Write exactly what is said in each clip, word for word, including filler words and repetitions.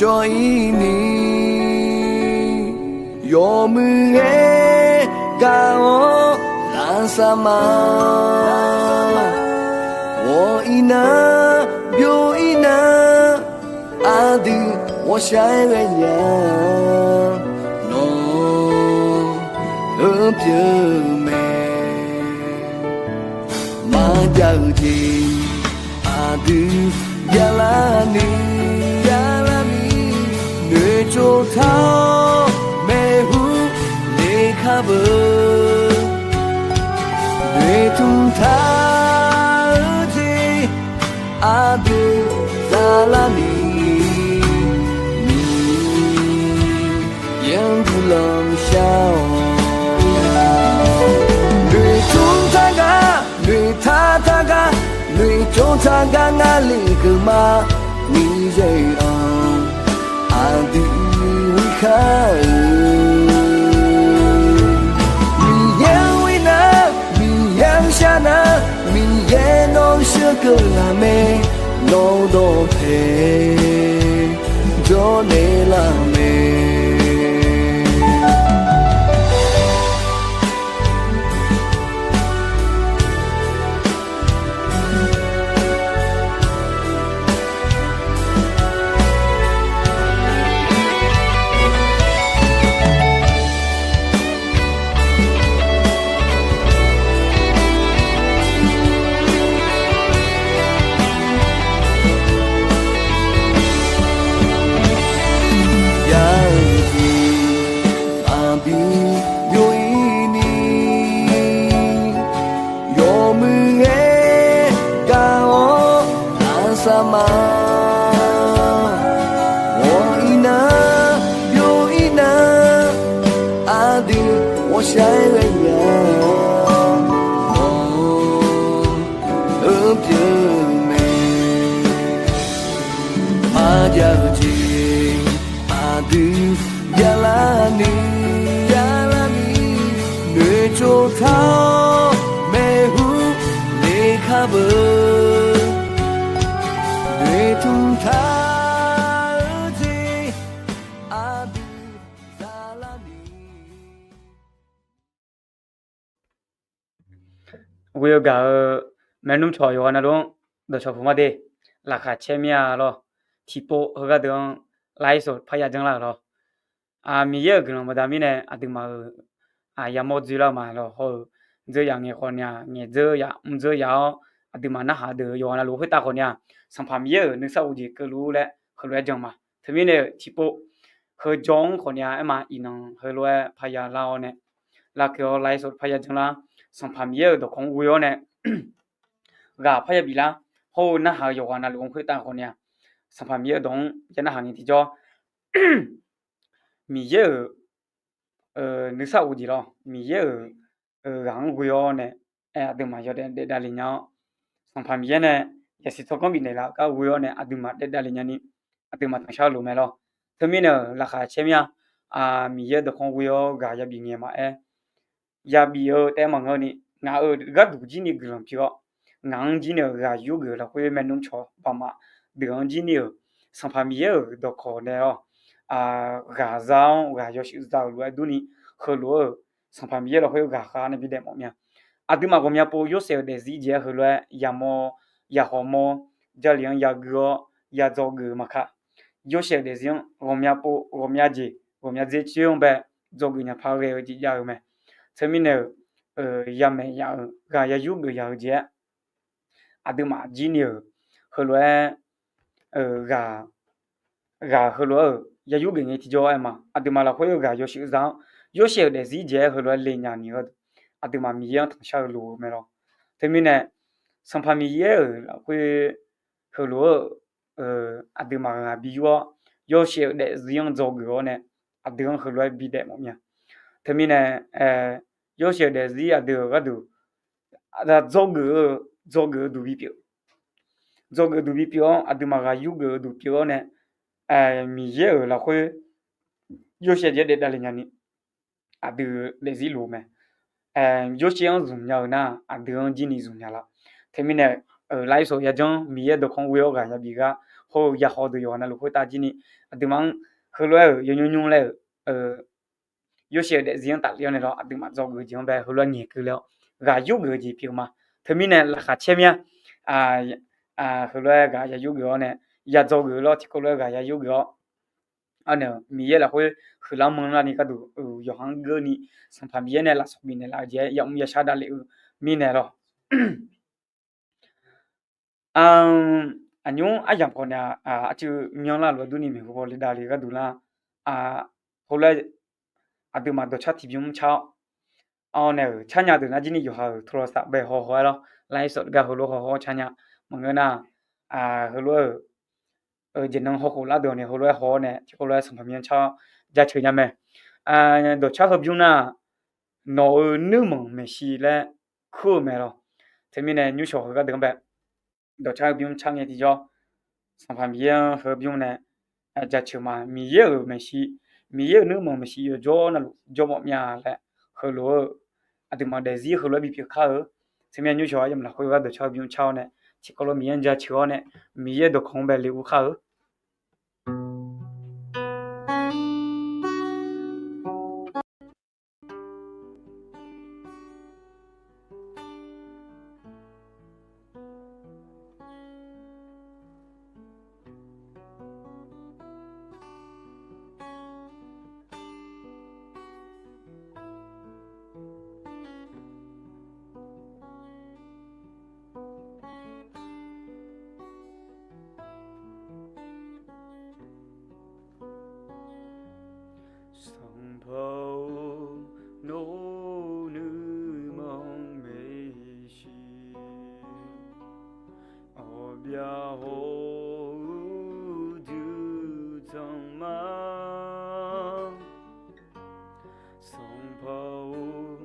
Yawr-ir ni, yawmuiq-aer gaq-awr lavsav ma. Ghawq-ir nar, byov-ir nar, aqdui ghawqshaq-aer ghaenya, nawq-eu pyeuf mae. Maqjav-eu jeq aqdui javlar ni, javlar ni, noeqtsov taq-awr maeqhu lekar beu, noeqtmq taq-eu jeq aqdui javlar ni, Miqyaer-anr guiqlanq shar-awq. Noeqtmq taq gar, noeqtaq taq gar, noeqtsov taq gar ngar le keuv ma. Miqyaer-anr aqdui ur kar-eu, Miqyaer-anr ur nar, Miqyaer-anr shar nar, Miqyaer nawr sheuqkeuv laf mae. Nawq-eu dawqpae jawrnaeq laf mae. Yar-eu jeq aqdui byov-ir ni, yawmuiq-aer gaq-awr lavsav ma. Ghawq-ir nar, byov-ir nar, aqdui ghawqshaq-aer ghaenya, nawq-eu pyeuf mae. Maqjav-eu jeq aqdui javlar ni, javlar ni, noeqtsov taq-awr maeqhu lekar beu, noeqtmq taq-eu jeq aqdui javlar ni. Ghoe-eu gaq-eu maernmr cawq yawqghaq navluf-anr dawqcawq puq mar de, laqkhaq caer mir-a lawr. Tiqpov heugardeuv-anr laiv sawq parya janrlar-euq lawr. Miqyaer-euq guiqlanq baqda mirnae aqduimaf-euq yamawr dzoerlar-eu ma lawr. Hawr-eu dzeur yaf ngaeq khawf ni-aq, ngaeq dzeur yaf mr dzeur yaf-awr, aqduimaf narhaq deuq yawqghaq navluf khoertav khawf ni-aq, Sanqpaq Miqyaer-euq nuisar ghofjeq keuvluf-ur laer heulof-aer jan ma. Teumirnae-euq tiqpov heujawr-anr khawf ni-aq, aerma iqnan heulof-aer parya lar-awr nae, lavkeuv-awr laiv sawq parya janrlar. Sanqpaq Miqyaer-euq dawqkawq-anr ghoe-awr nae ghaq parya biflar. Hawr-eu narhaq-eu yawqghaq navluf-anr khoertav khawf ni-aq, Sanqpaq Miqyaer-euq dawq-anr ya narhaq ngae tiqjawr, Miqyaer-euq nuisar ghofjeq lawr, Miqyaer-euq ghaq-anr ghoe-awr nae, aqduimaf yawdaef daef davle nya-awr, Sanqpaq Miqyaer nae yasiq tsawrganr bifnaeq laf-eu gar ghoe-awr nae aqduimaf daef davle nyani, aqduimaf tanqshar-eu loq mae lawr. Teumirnae-euq laqkhaq caer mir-a. Miqyaer dawqkawq ghoe-awr ghaq yabif ngae maqaer, yabif-eu taef-aer maqngeur ni, ngaq-euq gharduq jir ni guiqlanq pyeuf-awr, ngaq-anr jir ni-euq ghaq yurgeuf lafkhoer maernmr cawq baqmaf deuq-anr jir ni-euq Sanqpaq Miqyaer-euq dawqkawq nae-awr, ghaq za-anr ghaq yawshuif za-euq lof-aer durni, heulof-eu Sanqpaq Miqyaer lafkhoer ghaqkhav nae bidaef mawf mir-a. Aqduimaf ghawqmya pov Yorsaev-euq daefzir jeq-aer heulof-aer yamawr, yaqhawq mawr, Jarlif-anr yaguir-awr yadzawgeuf-eu maqkaq, Yorsaev-euq daefzir-anr ghawqmya pov ghawqmya jeq ghawqmya dzer coer-anr bae dzawgeuf nya par ghae-eu jeq jav-eu mae. Teumirnae-euq yamaeq yaf-euq ghaq yayur geuf yaq-eu jeq-aer, aqduimaf jir ni-euq heulof-aer ghaq ghaq heulof-aer-euq yayur geuf ngae tiqjawr aer ma. Aqduimaf lafkhoer-eu ghaq yawshuif za-anr Yorsaev-euq daefzir jeq-aer heulof-aer le nya ni gharduq, aqduimaf Miqyaer-anr tanqshar-eu loq-eu mae lawr. Teumirnae Sanqpaq Miqyaer-euq lafkhoer heulof-eu aqduimaf ghaq bi yur-awr, Yorsaev-euq daefzir-anr dzawgeuf-awr nae, aqdui-anr heulof-aer bidaef mawf mir-a. Teumirnae Yorsaev-euq daefzir aqdui-euq gharduq dzawgeuf-eu, dzawgeuf-eu duq bipyeuf, dzawgeuf-eu duq bipyeuf-awr, aqduimaf ghaq yur geuf-eu duq pyeuf-awr nae, Miqyaer-euq lafkhoer Yorsaev jeq-aer daef davle nyani, aqdui daefzir loq mae. Yorsaev-anr zmq nya-eu nar, aqdui-anr jir ni zmq nya laf. Teumirnae laiv sawq yajanr Miqyaer dawqkawq ghoe-awr ghaq yabif gar hawr-eu yahaw deuq yawqghaq navluf khoertav jir ni, aqduimaf-anr heulof-aer-euq yawnymr nymr laer-euq, yorsaev-eu daefzir-anr tafler-awr nae lawr, aqduimaf dzawgeuf-eu jeq-anr bae heulof-aer ngaeqkeuv laer-awr, ghaq yurgeuf-eu jeq pyeuf ma. Teumirnae laqkhaq caer mir-a. Heulof-aer ghaq ya yurgeuf-awr nae, ya dzawgeuf lawr, tiqkawv lof-aer ghaq ya yurgeuf-awr, anae-euq Miqyaer lafkhoer huiqlar manrlar ni gharduq yawqha-anr geurni, Sanqpaq Miqyaer nae lafsawq bifnaeq laf-eu jeq-aer yamr yashar davlef-eu mirnae lawr. Aqnymr aryamq khawf nae, aqcuiv myanrlar lof-aer durni maeqhu paw le davle gharduq lar, heulof-aer aqduimaf dawqcar tiqbymr car-awr, nae-euq carnya deuq nar jir ni yawqha-euq tawlawsaf bae hawhaw-aer lawr, lar irsawf gar heulof hawhaw-awr carnya. Maqngeur nar, heulof-aer-euq jeqnan hawkhof lar deuq-awq ni heulof-aer haw-awr nae tiqkawv lof-aer Sanqpaq Miqyaer car jaceuq nya mae. Dawqcar heubymr nar, nawq-euq nuirmanq maeqshi laer kur-eu mae lawr. Teumirnae nymrshawq heu gharduq-anr bae dawqcar heubymr car ngae tiqjawr, Sanqpaq Miqyaer-anr heubymr nae jaceuq ma. Miqyaer-euq maeqshi, Miqyaer-euq nuirmanq maeqshi yawqjawr navluf jawrmawf mya laer, heulof-eu aqduimaf daefzir heulof-aer bipyeuf kar-eu. Teumirnae nymrshawq aryamq lafkhoer gharduq dawqcar heubymr car-awr nae, tiqkawv lof Miqyaer-anr jaceuq-awr nae, Miqyaer dawqkawq-anr bae le ur kar-eu. Sanqpaq-or, nawq-eu nuirmanq maeqshi, Aqbyaq hawr-eu uqduq tanqma. Sanqpaq-or,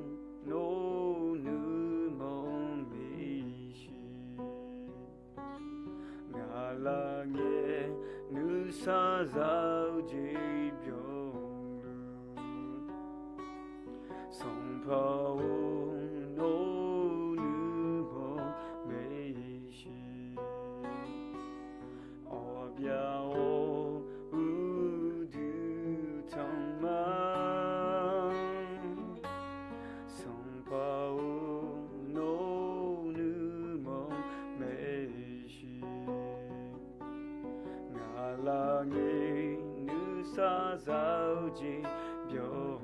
nawq-eu nuirmanq maeqshi, ngaq laf ngae nuisar za-eu jeq byaqluf. Sanqpaq-or, nawq-eu nuirmanq maeqshi, Aqbyaq hawr-eu uqduq tanqma. Sanqpaq-or, nawq-eu nuirmanq maeqshi, ngaq laf ngae nuisar za-eu jeq byaqluf.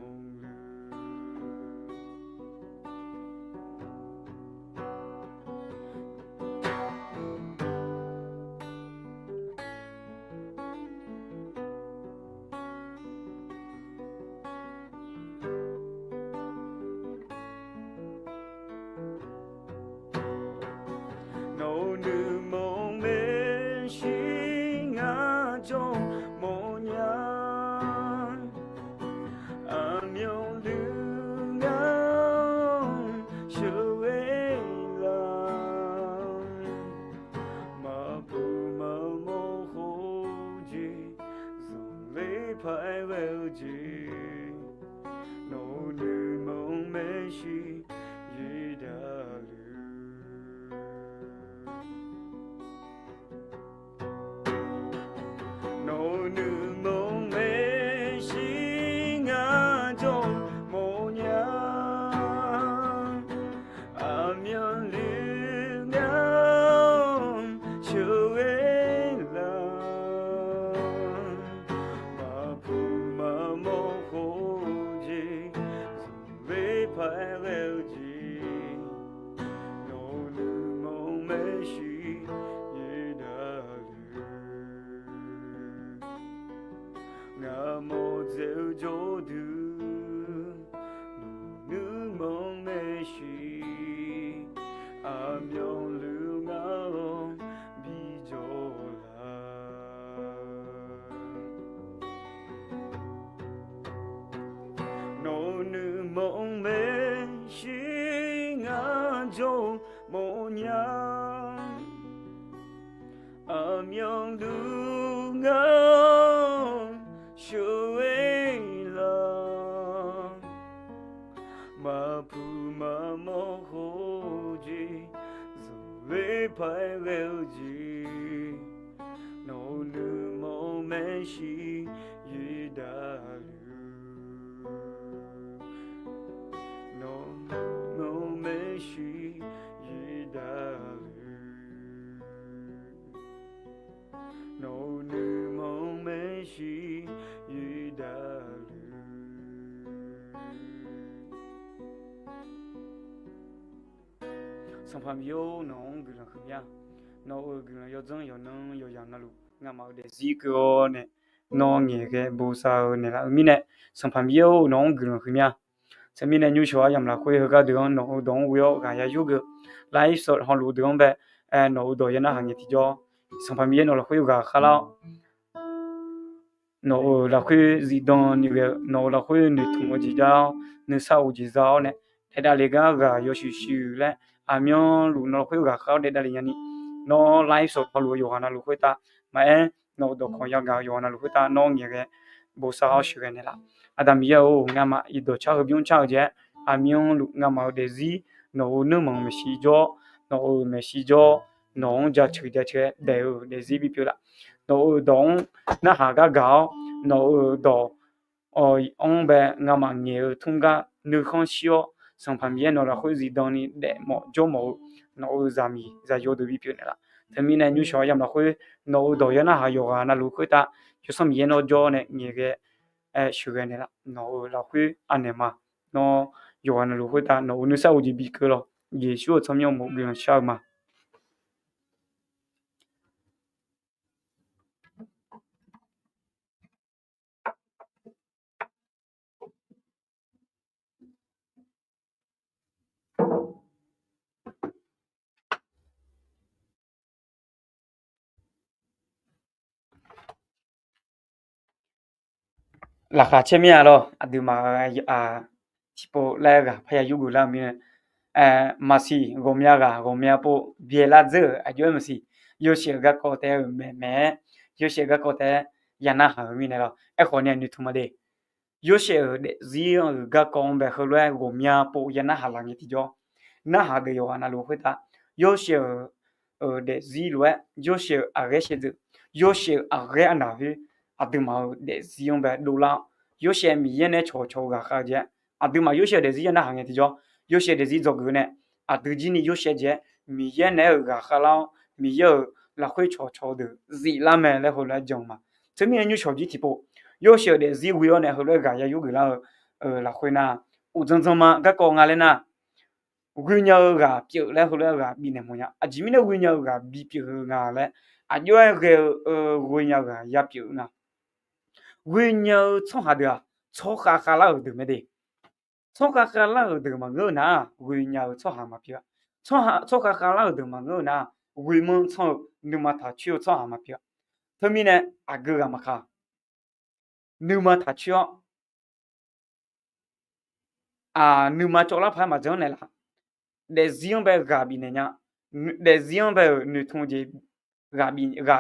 Nawq-eu nuirmanq maeqshi, ngaq jawr mawrnya. Aqmyanluf ngar-anr sheuqghae laf, maqpuq maqmawr khoerjeq, zanqler paq-aer ghae-eu jeq, nawq-eu nuirmanq maeqshi, Yurdav luf. Nawq-eu nuirmanq maeqshi, ngaq jawr mawrnya. Aqmyanluf ngar-anr sheuqghae laf, maqpuq maqmawr khoerjeq, zanqler paq-aer ghae-eu jeq, nawq-eu nuirmanq maeqshi, Yurdav luf. Ngaq mawr dzaeq-eu jawrduq, nawq-eu nuirmanq maeqshi, aqmyanluf ngar-anr bijawr laf. Nawq-eu nuirmanq maeqshi, ngaq jawr mawrnya. Aqmyanluf ngar-anr sheuqghae laf, maqpuq maqmawr khoerjeq, zanqler paq-aer ghae-eu jeq, nawq-eu Sanqpaq Miqyaer-or, nawq-anr guiqlanq huiqmya. Nawq-euq guiqlanq yawdzanr yawqnan yawqyamq navluf ngamaf-euq daefzir keuv-awr nae, nawr ngaeqghae bosav-eu naeqlaf-eu mirnae, Sanqpaq Miqyaer-or, nawq-anr guiqlanq huiqmya. Teumirnae nymrshawq aryamq lafkhoer heugar deuq-anr nawq-euq dawq-anr ghoe-awr ghaq ya yurgeuf, lifestyle hawluf deuq-anr bae, nawq-euq dawq ya narhaq ngae tiqjawr, Sanqpaq Miqyaer nawq lafkhoer ghaqkhav lar-awr, nawq-euq lafkhoer zifdan ni ghae-eu, nawq-euq lafkhoer noeqtmq-eu jeq jar-awr, nuisar of jeq za-awr nae, daefdav le gar ghaq yawshuif shuif laer, aqmyanluf nawq lafkhoer ghaqkhav-awr daefdav le nyani, nawr lifestyle hawluf-eu yawqghaq navluf khoertav, maqaer, nawq-euq dawqkawq yagaq-eu yawqghaq navluf khoertav nawr ngaeqghae bosav-awr sheuqghae naeqlaf. Aqda Miqyaer-or, ngamaf iqdawq car heubymr car-eu jeq-aer, aqmyanluf ngamaf-euq daefzir, nawq-euq nuirmanq maeqshi jawr, nawq-euq maeqshi jawr, nawq-anr jaceuq jaceuq-aer daef-eu daefzir bipyeuf laf. Nawq-euq dawq-anr narhaq gar gaq-awr, nawq-euq dawq anr bae ngamaf ngaeq-eu tmr gar nuikhanr shir-awr, Sanqpaq Miqyaer nawq lafkhoer zifdan ni daefmawf jawrmawf-eu nawq-euq zaqmiq zaqyo deuq bipyeuf naeqlaf. Teumirnae nymrshawq aryamq lafkhoer nawq-euq dawq ya narhaq yawqghaq navluf khoertav, Yawsanr Miqyaer nawr jawr nae ngaeqghae sheuqghae naeqlaf. Nawq-euq lafkhoer anaeq ma. Nawr yawqghaq navluf khoertav nawq-euq nuisar of jeq bikeuv lawq. Yeqsur-euq tsawrmyanr uqmov guiqlanq shar-eu ma. Laqkhaq caer mir-a lawr, aqduimaf-a, tiqpov laer ghaq parya yurgeuf lar-eu mirnae, maqsiq ghawqmya ghaq ghawqmya pov byaelar dzeur-euq aqjox-aer maqsiq, yawshaef-euq garkawv taef-aer-euq maeqmaeq-aer, yawshaef-euq garkawv taef-aer ya narhaq-euq mirnae lawr. Aerkhawf ni noeqtmq ma de. Yawshaef-euq daefzir-anr-euq garkawv-anr bae heulof-aer ghawqmya pov ya narhaq laf ngae tiqjawr, narhaq deuq yawqghaq navluf khoertav, yawshaef-euq daefzir lof-aer yawshaef-euq aqghaer shaevdzeuf, yawshaef-euq aqghaer arnaq khoer, aqduimaf-euq daefzir-anr bae dovlar-awr, yawshaef Miqyaer nae cawqcawq-eu ghaqkhav-eu jeq-aer, aqduimaf yawshaef-euq daefzir ya narhaq ngae tiqjawr, yawshaef daefzir dzawgeuf nae, aqdui jir ni yawshaef jeq-aer Miqyaer naeq-aer-euq ghaqkhav lar-awr, Miqyaer-euq lafkhoer cawqcawq deuq ziflar mae laer heulof-aer jan-eu ma. Teumirnae nymrshawq jir tiqpov, yawshaef-euq daefzir ghoe-awr nae heulof-aer ghaq ya yurgeuf lar-eu lafkhoer nar, uqdzan dzan ma garkawv nga laer nar, ghoenya-eu ghaq pyeuf laer heulof-aer ghaq bifnaeq mawf nya. Aqjeq mirnae ghoenya-eu ghaq bipyeuf-eu nga laer, aqjox-aer ghae-eu ghoenya-eu ghaq ya pyeuf-eu nga. Ghoenya-eu tsawrhaq deuq-aq, tsawrkhav khavlar-euq deuq mae de. Tsawrkhav khavlar-euq deuq maqngeur-eu nar, ghoenya-eu tsawrhaq maqpyeuf-a. Tsawrkhav khavlar-euq deuq maqngeur-eu nar, ghoemanr tsanr-eu nuima taq coer-eu tsawrhaq maqpyeuf-a. Teumirnae aqgeu ghaq maqkaq, nuima taq coer-awr, nuima cawvlar paq-aer maqjan-anr naeqlaf. Daefzir-anr bae ghaq bifnaeq nya, daefzir-anr bae-euq noeqtmq jeq ghaq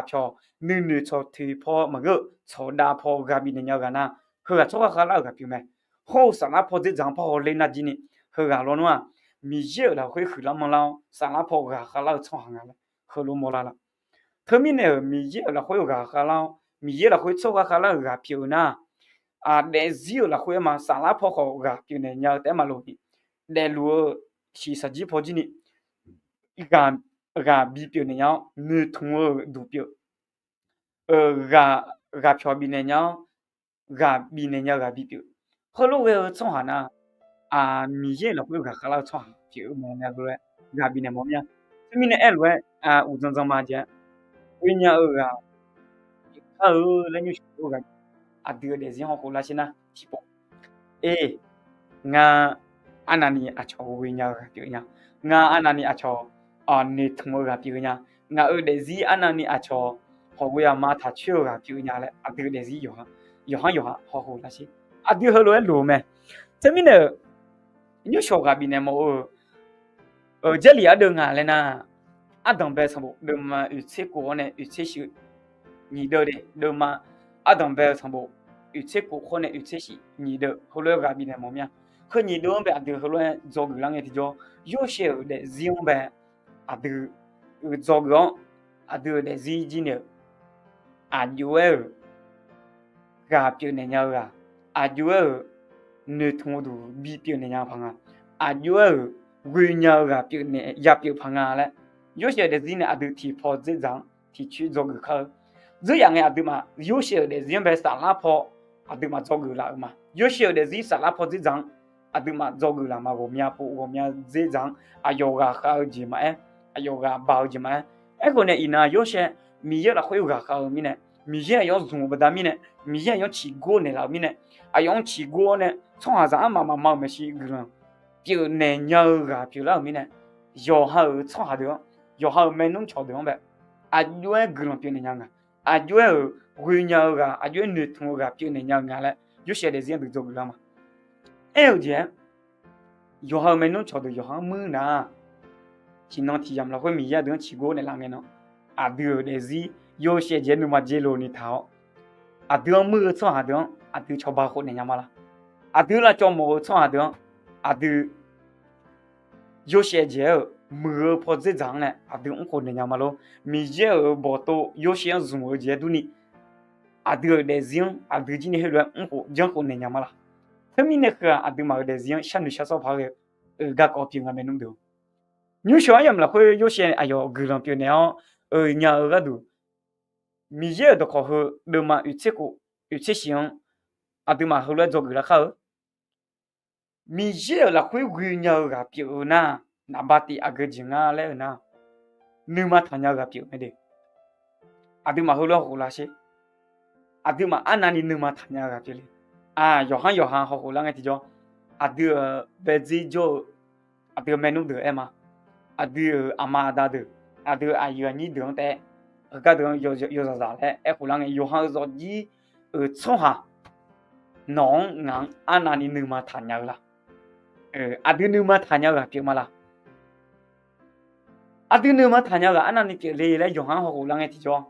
pyawq, nuinoeq tsawq toeq paw maqngeur-eu tsawqdav paw ghaq bifnaeq nya-eu ghaq nar, heughaq tsawrkhav khavlar-euq ghaq pyeuf mae. Hawr-eu saflar paw dzerdzaq-anr paw hawler nar jir ni, heughaq lawnmr-aq, Miqyaer-euq lafkhoer huiqlar manrlar-awr saflar paw ghaq khavlar-eu tsawrhaq nga laer heulof mawrlar laf. Teumirnae-euq Miqyaer-euq lafkhoer ghaq khavlar-awr, Miqyaer lafkhoer tsawrkhav khavlar-euq ghaq pyeuf-eu nar, daefzir-euq lafkhoer-aer ma saflar paw khawf ghaq pyeuf naeq nya-eu taef-aer maqloq ni, daefluf-eu shiqshaq jir paw jir ni, ghaq bipyeuf naeq nya-awr noeqtmq-eu duq pyeuf, ghaq pyawq bifnaeq nya-awr, ghaq bifnaeq nya-eu ghaq bipyeuf. Heulof ghae-eu tsawrhaq nar, Miqyaer lafkhoer ghaq khavlar-eu tsawrhaq pyeuf-eu mae laer heulof-aer ghaq bifnaeq mawf mir-a. Teumirnae aerlof-aer uqdzan dzan ma jeq-aer, ghoenya-eu ghaq pyeufkar-eu laer nymrshawq ghaq, aqdui-euq daefzir hawkhof lavsher nar tiqpov, e, ngar arnavni aqcawq ghoenya-eu ghaq pyeuf nya. Ngar arnavni aqcawq noeqtmq-eu ghaq pyeuf nya. Ngaq-euq daefzir arnavni aqcawq hawq ghoe aqma taq coer-eu ghaq pyeuf nya laer aqdui-euq daefzir yawqha yawqha hawkhof lavsher. Aqdui heulof-aer loq-eu mae. Teumirnae-euq, nymrshawq ghaq bifnaeq mawf-eu Jarlif ardeuv nga laer nar, ardanq bae sanqbof deuvma oeqtser kof-awr nae oeqtser shif nyiq deuv de deuvma, ardanq bae-eu sanqbof oeqtser kof khawr nae oeqtser shif nyiq deuv heulof-aer ghaq bifnaeq mawf mir-a. Heu nyiq deuv-anr bae aqdui heulof-aer dzawgeuf lar ngae tiqjawr, Yorsaev-euq daefzir-anr bae aqdui dzawgeuf-awr, aqdui-euq daefzir jir naeq-euq aqjox-aer-euq ghaq pyeufnaeq nya-eu ghaq, aqjox-aer-euq noeqtmq-eu duq bipyeuf naeq nya-eu paq nga, aqjox-aer-euq ghoenya-eu ghaq pyeufnaeq yapyeuf paq nga laer, Yorsaev-euq daefzir nae aqdui tiqpaw dzerdzaq-anr tiqcoer dzawgeuf kar-eu. Dzeur yaf ngae aqduimaf Yorsaev-euq daefzir-anr bae saflar paw aqduimaf dzawgeuf laf-euq ma. Yorsaev-euq daefzir saflar paw dzerdzaq-anr aqduimaf dzawgeuf laf ma ghawqmya pov ghawqmya dzerdzaq-anr aqyawf ghaqkhav-eu jeq maqaer, aqyawf ghaq baq-eu jeq maqaer. Aerkhawf nae iqnan Yorsaev Miqyaer lafkhoer ghaqkhav-eu mirnae, Miqyaer aqyawf-anr zmq-eu baqda mirnae, Miqyaer aqyawf-anr ciqgur naeqlaf-euq mirnae, aqyawf-anr ciqgur-awr nae tsawrhaqzaq-anr maqmaq ma-euq maeqshi guiqlanq pyeuf naeq nya-eu ghaq pyeuflar-euq mirnae, yawqha-euq tsawrhaq deuq-anr, yawqha-euq maernmr cawqdeuq-anr bae aqjox-aer guiqlanq pyeuf naeq nya nga. Aqjox-aer-euq ghoe nya-eu ghaq, aqjox-aer noeqtmq-eu ghaq pyeuf naeq nya-eu nga laer Yorsaev daefzir-anr deuq dzawgeuf lar ma. Aer-eu jeq-aer, yawqha-euq maernmr cawqdeuq yawqha-anr muir nar, tiqnan tiqyamq lafkhoer Miqyaer aqdui-anr ciqgur naeqlaf ngae nan, aqdui-euq daefzir Yorsaev jeq-aer nuima dzer lov ni taq-awr, aqdui-anr muir-eu tsawrhaq deuq-anr aqdui cawba khof naeq nya ma la? Aqdui lavcawv mawf-eu tsawrhaq deuq-anr aqdui Yorsaev jeq-aer-euq muiq-eu paw dzerdzaq-anr nae aqdui mrkhof naeq nya ma lor? Miqyaer-euq bawqtov Yorsaev-anr zmq-eu jeq-aer durni, aqdui-euq daefzir-anr aqdui jir ni heulof-aer mrkhof janrkhof naeq nya ma la? Teumirnae heu-aq aqduimaf-euq daefzir-anr sharnoeq shar sawr paq ghae-eu garkawv pyeuf nga maernmr deuq. Nymrshawq aryamq lafkhoer Yorsaev aqyawf guiqlanq pyeuf naeq-awr-eu nya-eu gharduq, Miqyaer-euq dawqkawq heu deuvma oeq tser khof oeq tser shif-anr aqduimaf heulof-aer dzawgeuf lar kar-eu. Miqyaer-euq lafkhoer ghoe nya-eu ghaq pyeuf-eu nar, naqba tif aqgeu jeq nga laer-eu nar, nuima taqnya-eu ghaq pyeuf-eu mae de. Aqduimaf heulof-aer hawkhof lar sher. Aqduimaf arnavni nuima taqnya-eu ghaq pyeuf le. Aq, yawqha yawqha hawkhof lar ngae tiqjawr, aqdui-euq baedzir jawr-eu aqdui-euq maernmr deuq aer ma. Aqdui-euq aqma aqda deuq, aqdui-euq aqyuif aqnyir deuq-anr taef-aer, heugar deuq-anr yawzaq zaq laer aerkhof lar ngae, yawqha-eu zawqjir-euq tsawrhaq nawq-anr ngaq-anr arnavni nuima taqnya-eu la? Aqdui nuima taqnya-eu ghaq pyeuf ma la? Aqdui nuima taqnya-eu ghaq arnavni pyeuf le laer yawqha-anr hawkhof lar ngae tiqjawr,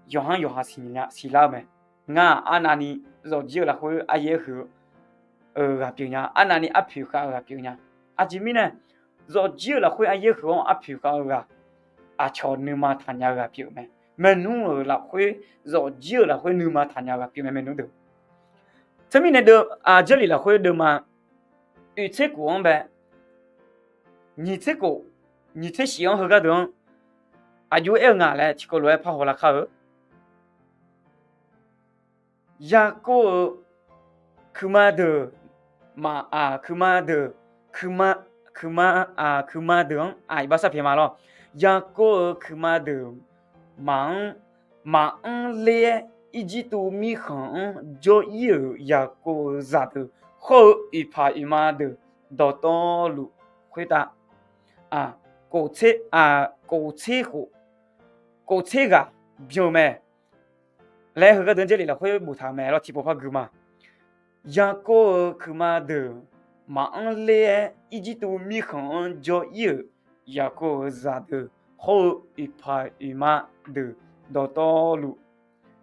yawqha yawqha siqlar-eu mae. Ngar-aq arnavni zawqjir-euq lafkhoer aryaer huiq-eu ghaq pyeuf nya, arnavni arpoeq khav-eu ghaq pyeuf nya. Aqjeq mirnae, zawqjir-euq lafkhoer aryaer huiq-awr arpoeq khav-eu ghaq, aqcawq nuima taqnya-eu ghaq pyeuf-eu mae. Maernmr-euq lafkhoer zawqjir-euq lafkhoer nuima taqnya-eu ghaq pyeuf mae maernmr deuq. Teumirnae deuv, Jarlif lafkhoer deuvma oeq tser khof-anr bae nyiq tser khof, nyiq tser shif-anr heugar deuq-anr aqjox aer-eu nga laer tiqkawv lof-aer parhaw lar kar-eu. Yaqkov-euq kuiqma deuq, maq, aq, kuiqma deuq, kuiqma, aq, kuiqma deuq-anr, aq, iqbax sar pyaeq ma lawr. Yaqkov-euq kuiqma deuq maqanr, maqanr ler-aer, Irjirtuv mirkhanq-anr jawr-ir-euq Yaqkov-euq zaqdeuq hawr-eu oeqpaq oeqma deuq dawqtawvluf khoertav, aq, kof tser, aq, kof tser khof, kof tser ghaq byan-eu mae laer heugar deuq-anr Jarlif lafkhoer boftaq-euq mae lawr, tiqpov par gui ma. Yaqkov-euq kuiqma deuq maqanr ler-aer, Irjirtuv mirkhanq-anr jawr-ir-euq Yaqkov-euq zaqdeuq hawr-eu oeqpaq oeqma deuq dawqtawvluf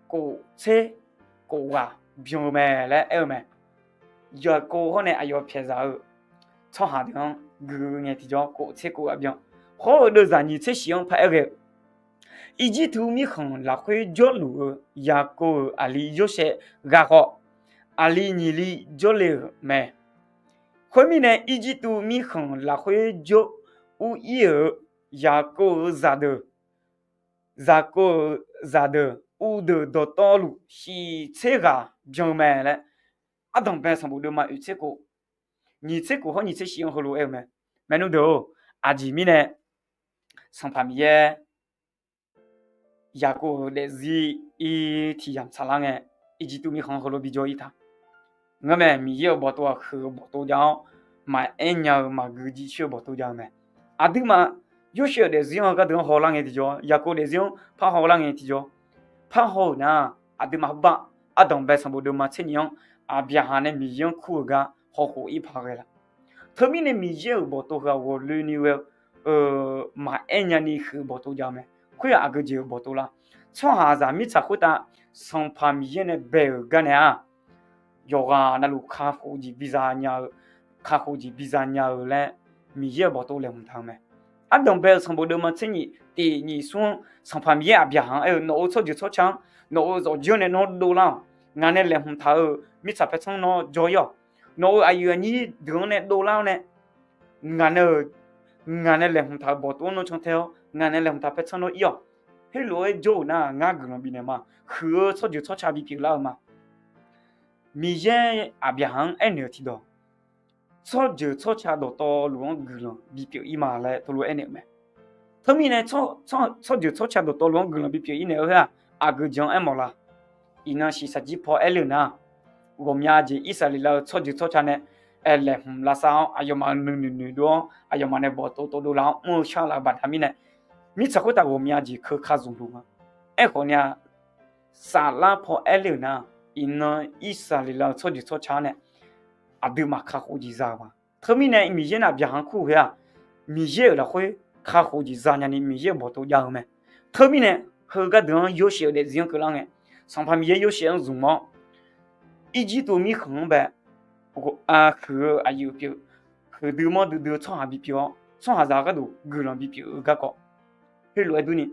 kof tser kof ghaq byan-eu mae laer aer-eu mae. Yaqkov hawr nae aqyawf pyaeqzaq-eu tsawrhaq deuq-anr gui ngae tiqjawr kof tser kof ghaq byan. Hawr-eu deuvzaq nyiq tser shif-anr paraer ghae-eu, Irjirtuv mirkhanq lafkhoer jawrluf-eu Yaqkov-euq aqli Yorsaev ghaq khawf, aqli nyiq li jawrle-euq mae. Khoermirnae, Irjirtuv mirkhanq lafkhoer jawr ur-ir-euq Yaqkov-euq zaqdeuq, Yaqkov-euq zaqdeuq uvdeuq dawqtawvluf shiq tser ghaq byan-eu mae laer, Ardanqbae sanqbof deuvma oeq tser khof, nyiq tser khof hawr nyiq tser shif-anr heulof-aer-eu mae. Maernmr deuq-or, aqjeq mirnae Sanqpaq Miqyaer Yaqkov-euq daefzir ir tiq yamq tsaqlar ngae, Irjirtuv mirkhanq-anr heulof bijawr-ir taq. Ngeurmae, Miqyaer-euq bawqtov-aq huiq-eu bawqtov jav-awr, maqaer nya-eu maqgui jir coer-eu bawqtov jav-eu mae. Aqduimaf Yorsaev-euq daefzir-anr heugar deuq-anr hawlar ngae tiqjawr, Yaqkov daefzir-anr parhaw lar ngae tiqjawr, parhaw-euq nar, aqduimaf heubar Ardanqbae sanqbof deuvma tser nyiq-anr Aqbyaqhaq nae Miqyaer-anr kur-euq gar hawkhof-ir paq ghae laf. Teumirnae Miqyaer-euq bawqtov heu-aq ghawqloeni ghae-eu maqaer nyani huiq-eu bawqtov jav-eu mae. Khoer-aq aqgeu jeq-euq bawqtov lar. Tsawrhaqzaq mirtsaq khoertav Sanqpaq Miqyaer nae bae-euq gar nae-aq, yawqghaq navluf kakhof jeq biza nya-eu, kakhof jeq biza nya-eu laer Miqyaer-euq bawqtov laeqhmq taq-eu mae. Ardanqbae-euq sanqbof deuvma tser nyiq tiq nyiq smr-anr Sanqpaq Miqyaer Aqbyaqhaq-anr aer-eu, nawq-euq tsawrjeuq tsawrca-anr, nawq-euq zawqjir-anr nae nawr dovlar-awq. Ngaq nae laeqhmq taq-euq mirtsaq paertsanr nawr jawr-ir-awq. Nawq-euq aqyuif aqnyir deuq-anr nae dovlar-awr nae, ngaq nae-euq, ngaq nae laeqhmq taq-euq bawqtov-anr nawr cantae-awr, ngaq nae laeqhmq taq paertsanr nawr ir-awq. Khoerlof-aer jawr-euq nar, ngar guiqlanq bifnaeq ma. Huiq-eu tsawrjeuq tsawrca bipyeuf lar-eu ma. Miqyaer Aqbyaqhaq-anr aernaeq-euq tiqdawq, tsawrjeuq tsawrca dawqtawvluf-anr guiqlanq bipyeuf ir ma laer teulof aernaeq-euq mae. Teumirnae tsawrjeuq tsawrca dawqtawvluf-anr guiqlanq bipyeuf ir naeq-eu khoer-aq, aqgeu jeq-anr aermawf la? Iqnan shiqshaq jir paw aer le-euq nar, ghawqmya jeq Irsaqleqlav-euq tsawrjeuq tsawrca nae laeqhmq lavsav-awr, aqyawfmaf-euq nuinoeq noeqdov-awr, aqyawfmaf nae bawqtov tovdov laf-awr mr-eu shar laf-eu baqda mirnae, mirtsaq khoertav ghawqmya jeq keuka zmqluf nga. Aerkhawf ni-a, saflar paw aer le-euq nar, iqnan Irsaqleqlav-euq tsawrjeuq tsawrca-anr nae aqduimaf kakhof jeq za-euq ma. Teumirnae Miqyaer nae aqbyaqhaq-anr kur-eu khoer-aq, Miqyaer-euq lafkhoer kakhof jeq zanya ni Miqyaer-euq bawqtov jav-eu mae. Teumirnae heugar deuq-anr Yorsaev-euq daefzir-anr keuvlar ngae, Sanqpaq Miqyaer Yorsaev-anr zmq-awr, Irjirtuv mirkhanq-anr bae huiq-eu aqyuif pyeuf, huiqdui manrdui dui-eu tsawrhaq bipyeuf-awr, tsawrhaqzaq gharduq guiqlanq bipyeuf-eu garkawv, heulof-aer durni,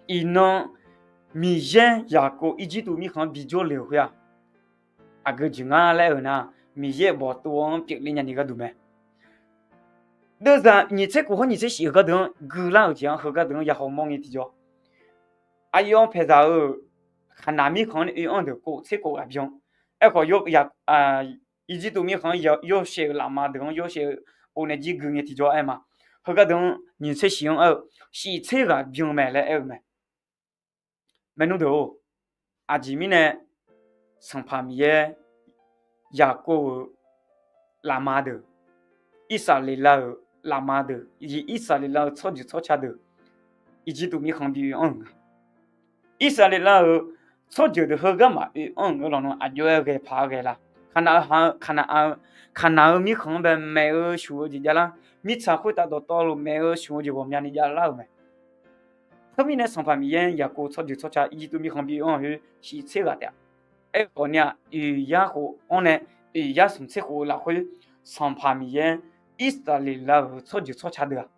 iqnan Miqyaer Yaqkov Irjirtuv mirkhanq-anr bijawr le-euq khoer-aq, aqgeu jeq ngar laer aer-eu nar, Miqyaer-euq bawqtov-anr pyeufler nyani gharduq mae. Deuvzaq nyiq tser khof hawr nyiq tser shif-eu gardeuq-anr guilar-euq jeq-anr heugar deuq-anr yahaw mawr ngae tiqjawr, aqyawf paeqzaq-euq Kaqnaq mirkhanq-anr nae oe-anr deuq kof tser kof ghaq byan. Aerkhawf, Irjirtuv mirkhanq-anr Yorsaev-euq lafma deuq-anr Yorsaev-eu of nae jir gui ngae tiqjawr aer ma. Heugar deuq-anr nyiq tser shif-anr aer-eu, shif tser ghaq byan mae laer aer-eu mae. Maernmr deuq-or, aqjeq mirnae Sanqpaq Miqyaer Yaqkov-euq lafma deuq, Irsaqleqlav-euq lafma deuq, Irsaqleqlav-euq tsawrjeuq tsawrca deuq, Irjirtuv mirkhanq bi oe-anr-euq nga. Irsaqleqlav-euq tsawrjeuq deuq heugar maqoe-anr-euq lawnmr aqjox-aer ghae paq-aer ghae la? Kaqnaq-eu, Kaqnaq-eu mirkhanq-anr bae maeq-eu shuf-eu jeq javlar, mirtsaq khoertav dawqtawvluf maeq-eu shuf-eu jeq ghawqmyani javlar-euq mae. Teumirnae Sanqpaq Miqyaer Yaqkov tsawrjeuq tsawrca Irjirtuv mirkhanq bi oe-anr-euq khoer shif tser ghaq taef-a. Aerkhawf ni-aq, oeq yar khof-anr nae oeq yar smq tser khof-eu lafkhoer, Sanqpaq Miqyaer Irsaqleqlav-euq tsawrjeuq tsawrca deuq-aq,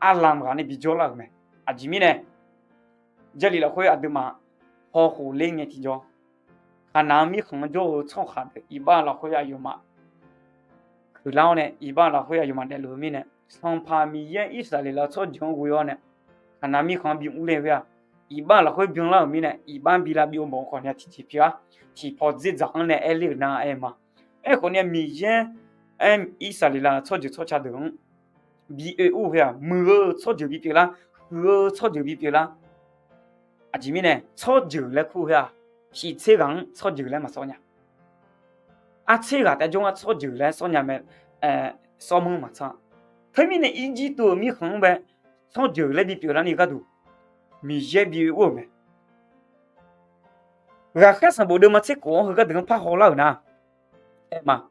arlamq ghaq nae bijawr lar-euq mae. Aqjeq mirnae Jarlif lafkhoer aqduimaf paw khof ler ngae tiqjawr, Kaqnaq-eu mirkhanq-anr jawr-eu tsawrhaq deuq iqbax lafkhoer aqyawfmaf huiqlar-awr nae, iqbax lafkhoer aqyawfmaf daefluf-eu mirnae, Sanqpaq Miqyaer Irsaqleqlav-eu tsawrjeuq-anr ghoe-awr nae, Kaqnaq mirkhanq-anr bi mrler khoer-aq, iqbax lafkhoer byanlar-euq mirnae, iqbax bi lavbyov mawf-eu khawf ni-a tiqjeq pyeuf-ar. Tiqpaw dzerdzaq-anr nae aer ler-euq nar aer ma. Aerkhawf ni-a Miqyaer aer, Irsaqleqlav-eu tsawrjeuq tsawrca deuq-anr bi oe ur khoer-aq, muiq-eu tsawrjeuq bipyeuf lar, huiq-eu tsawrjeuq bipyeuf lar. Aqjeq mirnae tsawrjeuq laer kur khoer-aq, shif tser ghaq-anr tsawrjeuq laer maqsawr nya. Artser ghaq taef jawr ngar tsawrjeuq laer sawr nya mae, sawr manr maqtsanr-a. Teumirnae Irjirtuv-euq mirkhanq-anr bae tsawrjeuq laer bipyeuf larni gharduq Miqyaer bi oe ur-euq mae. Ghaqkhaer sanqbof deuvma tser khof-anr heugar deuq-anr parhaw lar-euq nar, aer ma.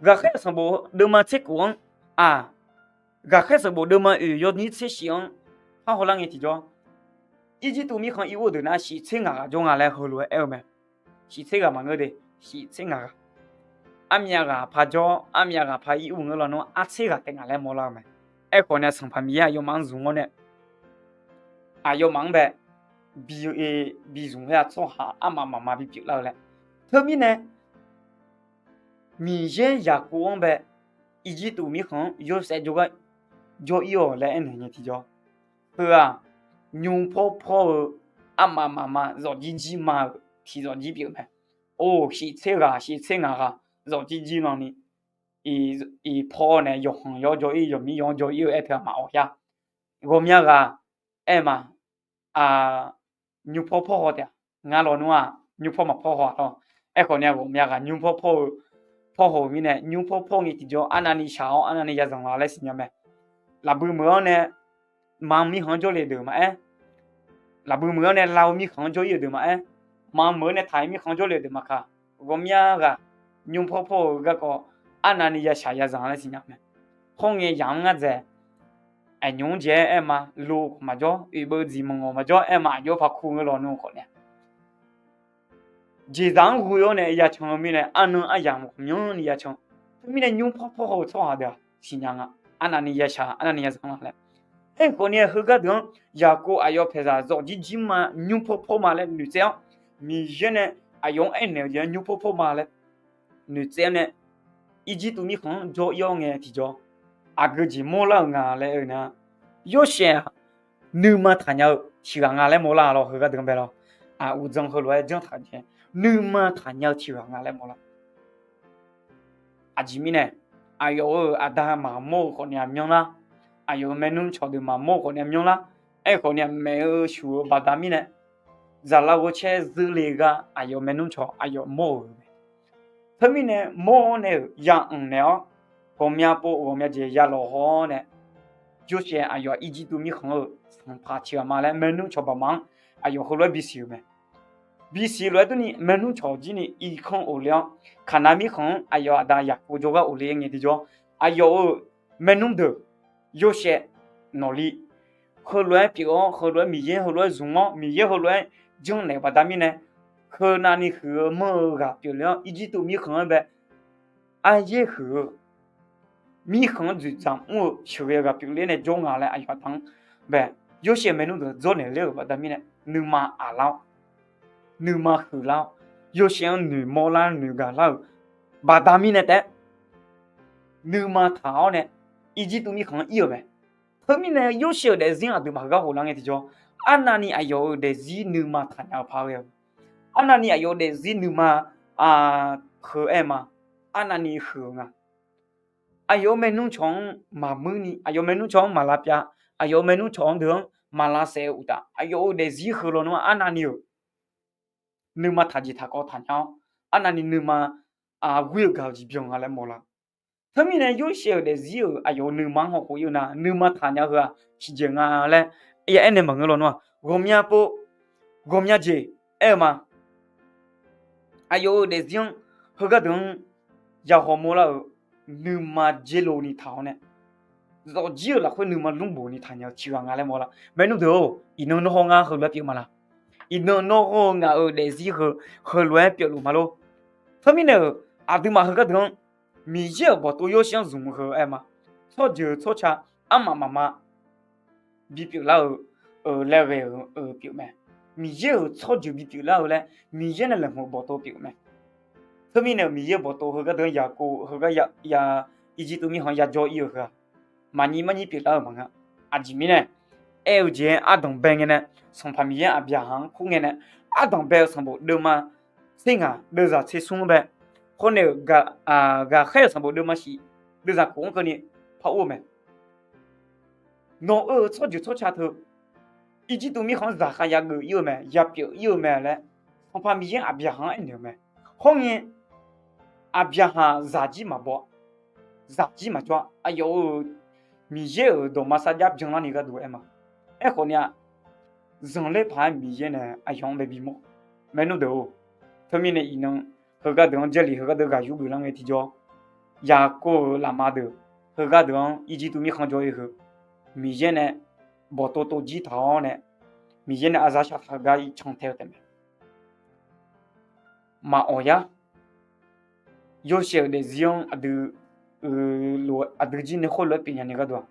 Ghaqkhaer sanqbof deuvma tser khof-anr, aq, ghaqkhaer sanqbof deuvma oeq yawnyir tser shif-anr parhaw lar ngae tiqjawr, Irjirtuv mirkhanq ir ur-eu deuq nar shif tser ngaq ghaq jawr nga laer heulof-aer aer-eu mae. Shif tser ghaq maqngeur de, shif tser ngaq ghaq. Armyav ghaq par jawr, armyav ghaq par ir ur ngeur lawnmr artser ghaq taef ngaq laer mawrlar-eu mae. Aerkhawf nae Sanqpaq Miqyaer aqyawfmaf-anr zmq-awr nae, aqyawfmaf-anr bae bi, bi zmq khoer-aq tsawrhaq armaf mafma bipyeuf lar-eu laer. Teumirnae Miqyaer Yaqkov-anr bae Irjirtuv mirkhanq-anr Yorsaev jawrgar jawr ir-awq laer aernaeq ngae tiqjawr, heu-aq nymr pawr pawr-eu armaf mafma zawqjir jir ma-euq tiq zawqjir pyeuf mae. Or, shif tser ghaq shif tser ngaq ghaq zawqjir jir lan ni, iq pawr nae yawqkhanq yawr jawr ir, yawqmir yawr jawr ir-eu aer teu-aq maqawq ya. Ghawqmya ghaq aer ma, nymr pawr pawr haw taef-a. Ngar lawnmr-aq nymr pawr maqpawr haw-a lawr. Aerkhawf ni-a ghawqmya ghaq nymr pawr pawr-eu pawr haw-euq mirnae nymr pawr pawr ngae tiqjawr arnavni shaq-awr arnavni yazanq la laer siqnya mae. Lafbui meuq-anr nae ma mirkhanq-anr jawrle deuq maqaer, lafbui meuq-anr nae la-eu mirkhanq-anr jawr ir-eu deuq maqaer, ma meuq-anr nae taq-ir mirkhanq-anr jawrle-eu deuq maqkaq, ghawqmya ghaq nymr pawr pawr-eu garkawv arnavni yashaq yazanq laer siqnya mae. Hawr ngae yamq-anr ngar dzaeq, aqnymr-anr jeq-aer aer ma, lo khawf maqjawr, oeq beu dziq manq-awq maqjawr aer ma, aqjox par kur ngeur lawnmr khawf nae jeqzaq-anr ghoe-awr nae yacan-eu mirnae arnan aryamq ghawqmyanrni yacan. Teumirnae nymr pawr pawr haw-eu tsawrhaq deuq-aq siqnya nga, arnavni yashaq arnavni yazanq la laer. Aerkhawf ni-a heugar deuq-anr Yaqkov aqyawf paeqzaq zawqjir jir ma, nymr pawr pawr ma laer noeqtsaev-awr, Miqyaer nae aqyawf-anr aernaeq-eu jeq-anr nymr pawr pawr ma laer noeqtsaev-awr nae, Irjirtuv mirkhanq-anr jawr ir-awr ngae tiqjawr, aqgeu jeq mawrlar-euq nga laer aer-eu nar, Yorsaev-aq nuima taqnya-eu tiq ghaq nga laer mawrlar lawr. Heugar deuq-anr bae lawr, uqdzan heulof-aer janr taq jae, nuima taqnya-eu tiq ghaq nga laer mawrlar. Aqjeq mirnae, aqyawf-euq aqda maqmawr-eu khawfni-a myanrlar, aqyawf-euq maernmr cawqdeuq maqmawr-eu khawfni-a myanrlar, aerkhawfni-a maeq-eu shuf-eu baqda mirnae, zaqlaf-eu caer zeurle gar aqyawf maernmr cawq aqyawf mawr-euq mae. Teumirnae mawr-awr nae-euq ya anq naeq-awr, ghawqmya pov ghawqmya jeq ya lawqhaw-awr nae, Yorsaev aqyawf-aq Irjirtuv mirkhanq-euq sanqpaq tiq ghaq ma laer maernmr cawq baqma-anr aqyawf heulof-aer bisiq-euq mae. Bisiq lof-aer durni maernmr cawq jir ni irkanr of le-awr, Kaqnav mirkhanq-anr aqyawf aqda Yaqkov jawrgar of le ngae tiqjawr, aqyawf-euq maernmr deuq Yorsaev nawqli heulof-aer pyeuf-awr, heulof-aer Miqyaer heulof-aer zmq-awr, Miqyaer heulof-aer janrnaeq baqda mirnae, heunav ni huiq-eu manr-eu ghaq pyeufler-awr, Irjirtuv mirkhanq-anr bae aryaer huiq-eu mirkhanq-anr dzoeqdzaq mr-eu sheuqghae ghaq pyeufler nae jawr nga laer aqyawf aqda-anr bae, Yorsaev maernmr deuq dzawrnaeq ler-euq baqda mirnae, nuima aqlar-awr, nuima huiqlar-awr, Yorsaev-anr noeqmawr lar noeqgaq lar-euq baqda mirnae taef-aer, nuima taq-awr nae Irjirtuv mirkhanq-anr ir-euq mae. Teumirnae Yorsaev-euq daefzir-anr aqduimaf heugar ghoflar ngae tiqjawr, arnavni aqyawf-euq daefzir nuima taqnya-eu paq ghae-eu, arnavni aqyawf-euq daefzir nuima heu aer ma, arnavni huiq-eu nga. Aqyawf-euq maernmr cawq-anr maqmuir ni, aqyawf maernmr cawq-anr maq lavpyav, aqyawf-euq maernmr cawq-anr deuq-anr maq lavsaef-eu uqtaf, aqyawf-euq daefzir heulof nar arnavni-euq nuima taqjeq taqkawv taqnya-awr, arnavni nuima ghoer-eu gaq-eu jeq byan nga laer mawrlar. Teumirnae Yorsaev-euq daefzir-euq aqyawf-euq nuima-anr hawkhof ir-eu nar, nuima taqnya heu-aq tiqjeq nga laer ya aernaeq maqngeur lawnmr-aq, ghawqmya pov ghawqmya jeq aer-eu ma. Aqyawf-euq daefzir-anr heugar deuq-anr yahaw mawrlar-euq nuima dzer lov ni taq-awr nae, zawqjir-euq lafkhoer nuima lmr bof ni taqnya-eu tiq ghaq nga laer mawrlar. Maernmr deuq-or, iqnan nawr hawr ngar heulof-aer pyeuf ma la? Iqnan nawr hawr-eu ngaq-euq daefzir heu heulof-aer pyeufluf ma lor. Teumirnae-euq aqduimaf heugar deuq-anr Miqyaer-euq bawqtov Yorsaev-anr zmq heu aer ma. Tsawrjeuq tsawrca armaf mafma bipyeuf lar-eu laer ghae-eu pyeuf mae. Miqyaer-euq tsawrjeuq bipyeuf lar-eu laer Miqyaer nae laeqhmq-eu bawqtov pyeuf mae. Teumirnae-euq Miqyaer-euq bawqtov heugar deuq-anr Yaqkov heugar ya Irjirtuv mirkhanq-anr yajawr ir-eu heu-aq, maqnyir marnyir pyeuflar-eu maqngeur. Aqjeq mirnae aer-eu jeq-aer ardanq bae ngae nae, Sanqpaq Miqyaer Aqbyaqhaq-anr kur ngae nae, ardanq bae-eu sanqbof deuvma tser ngaq deuvzaq tser smr-anr bae, khoernae-euq ghaqkhaer-euq sanqbof deuvma shif deuvzaq kof-anr keuvni par ur-eu mae. Nawq-euq tsawrjeuq tsawrca teu Irjirtuv mirkhanq-anr zaqkhav yageuf ir-eu mae, yapyeuf ir-eu mae laer Sanqpaq Miqyaer Aqbyaqhaq-anr aernaeq-eu mae. Khoerngae Aqbyaqhaq zaqjir maqbaw, zaqjir maqjawr-a. Aqyawf-euq Miqyaer-euq dawqma sarjax byanlarni gharduq aer ma. Aerkhawf ni-a, zanqler paq-aer Miqyaer nae aqyawf-anr bae bimawr. Maernmr deuq-or, teumirnae iqnan heugar deuq-anr Jarlif heugar deuq ghaq yur geuf lar ngae tiqjawr, Yaqkov-euq lafma deuq heugar deuq-anr Irjirtuv mirkhanq jawr-ir heu, Miqyaer nae bawqtov tov jir taq-awr nae, Miqyaer nae aqzaq shaqtaq-eu gar ir can tae-eu taef mae. Maqawq yar. Yorsaev-euq daefzir-anr aqdui, aqdui jir ni khoerlof-aer pyeufnya ni gharduq-aq,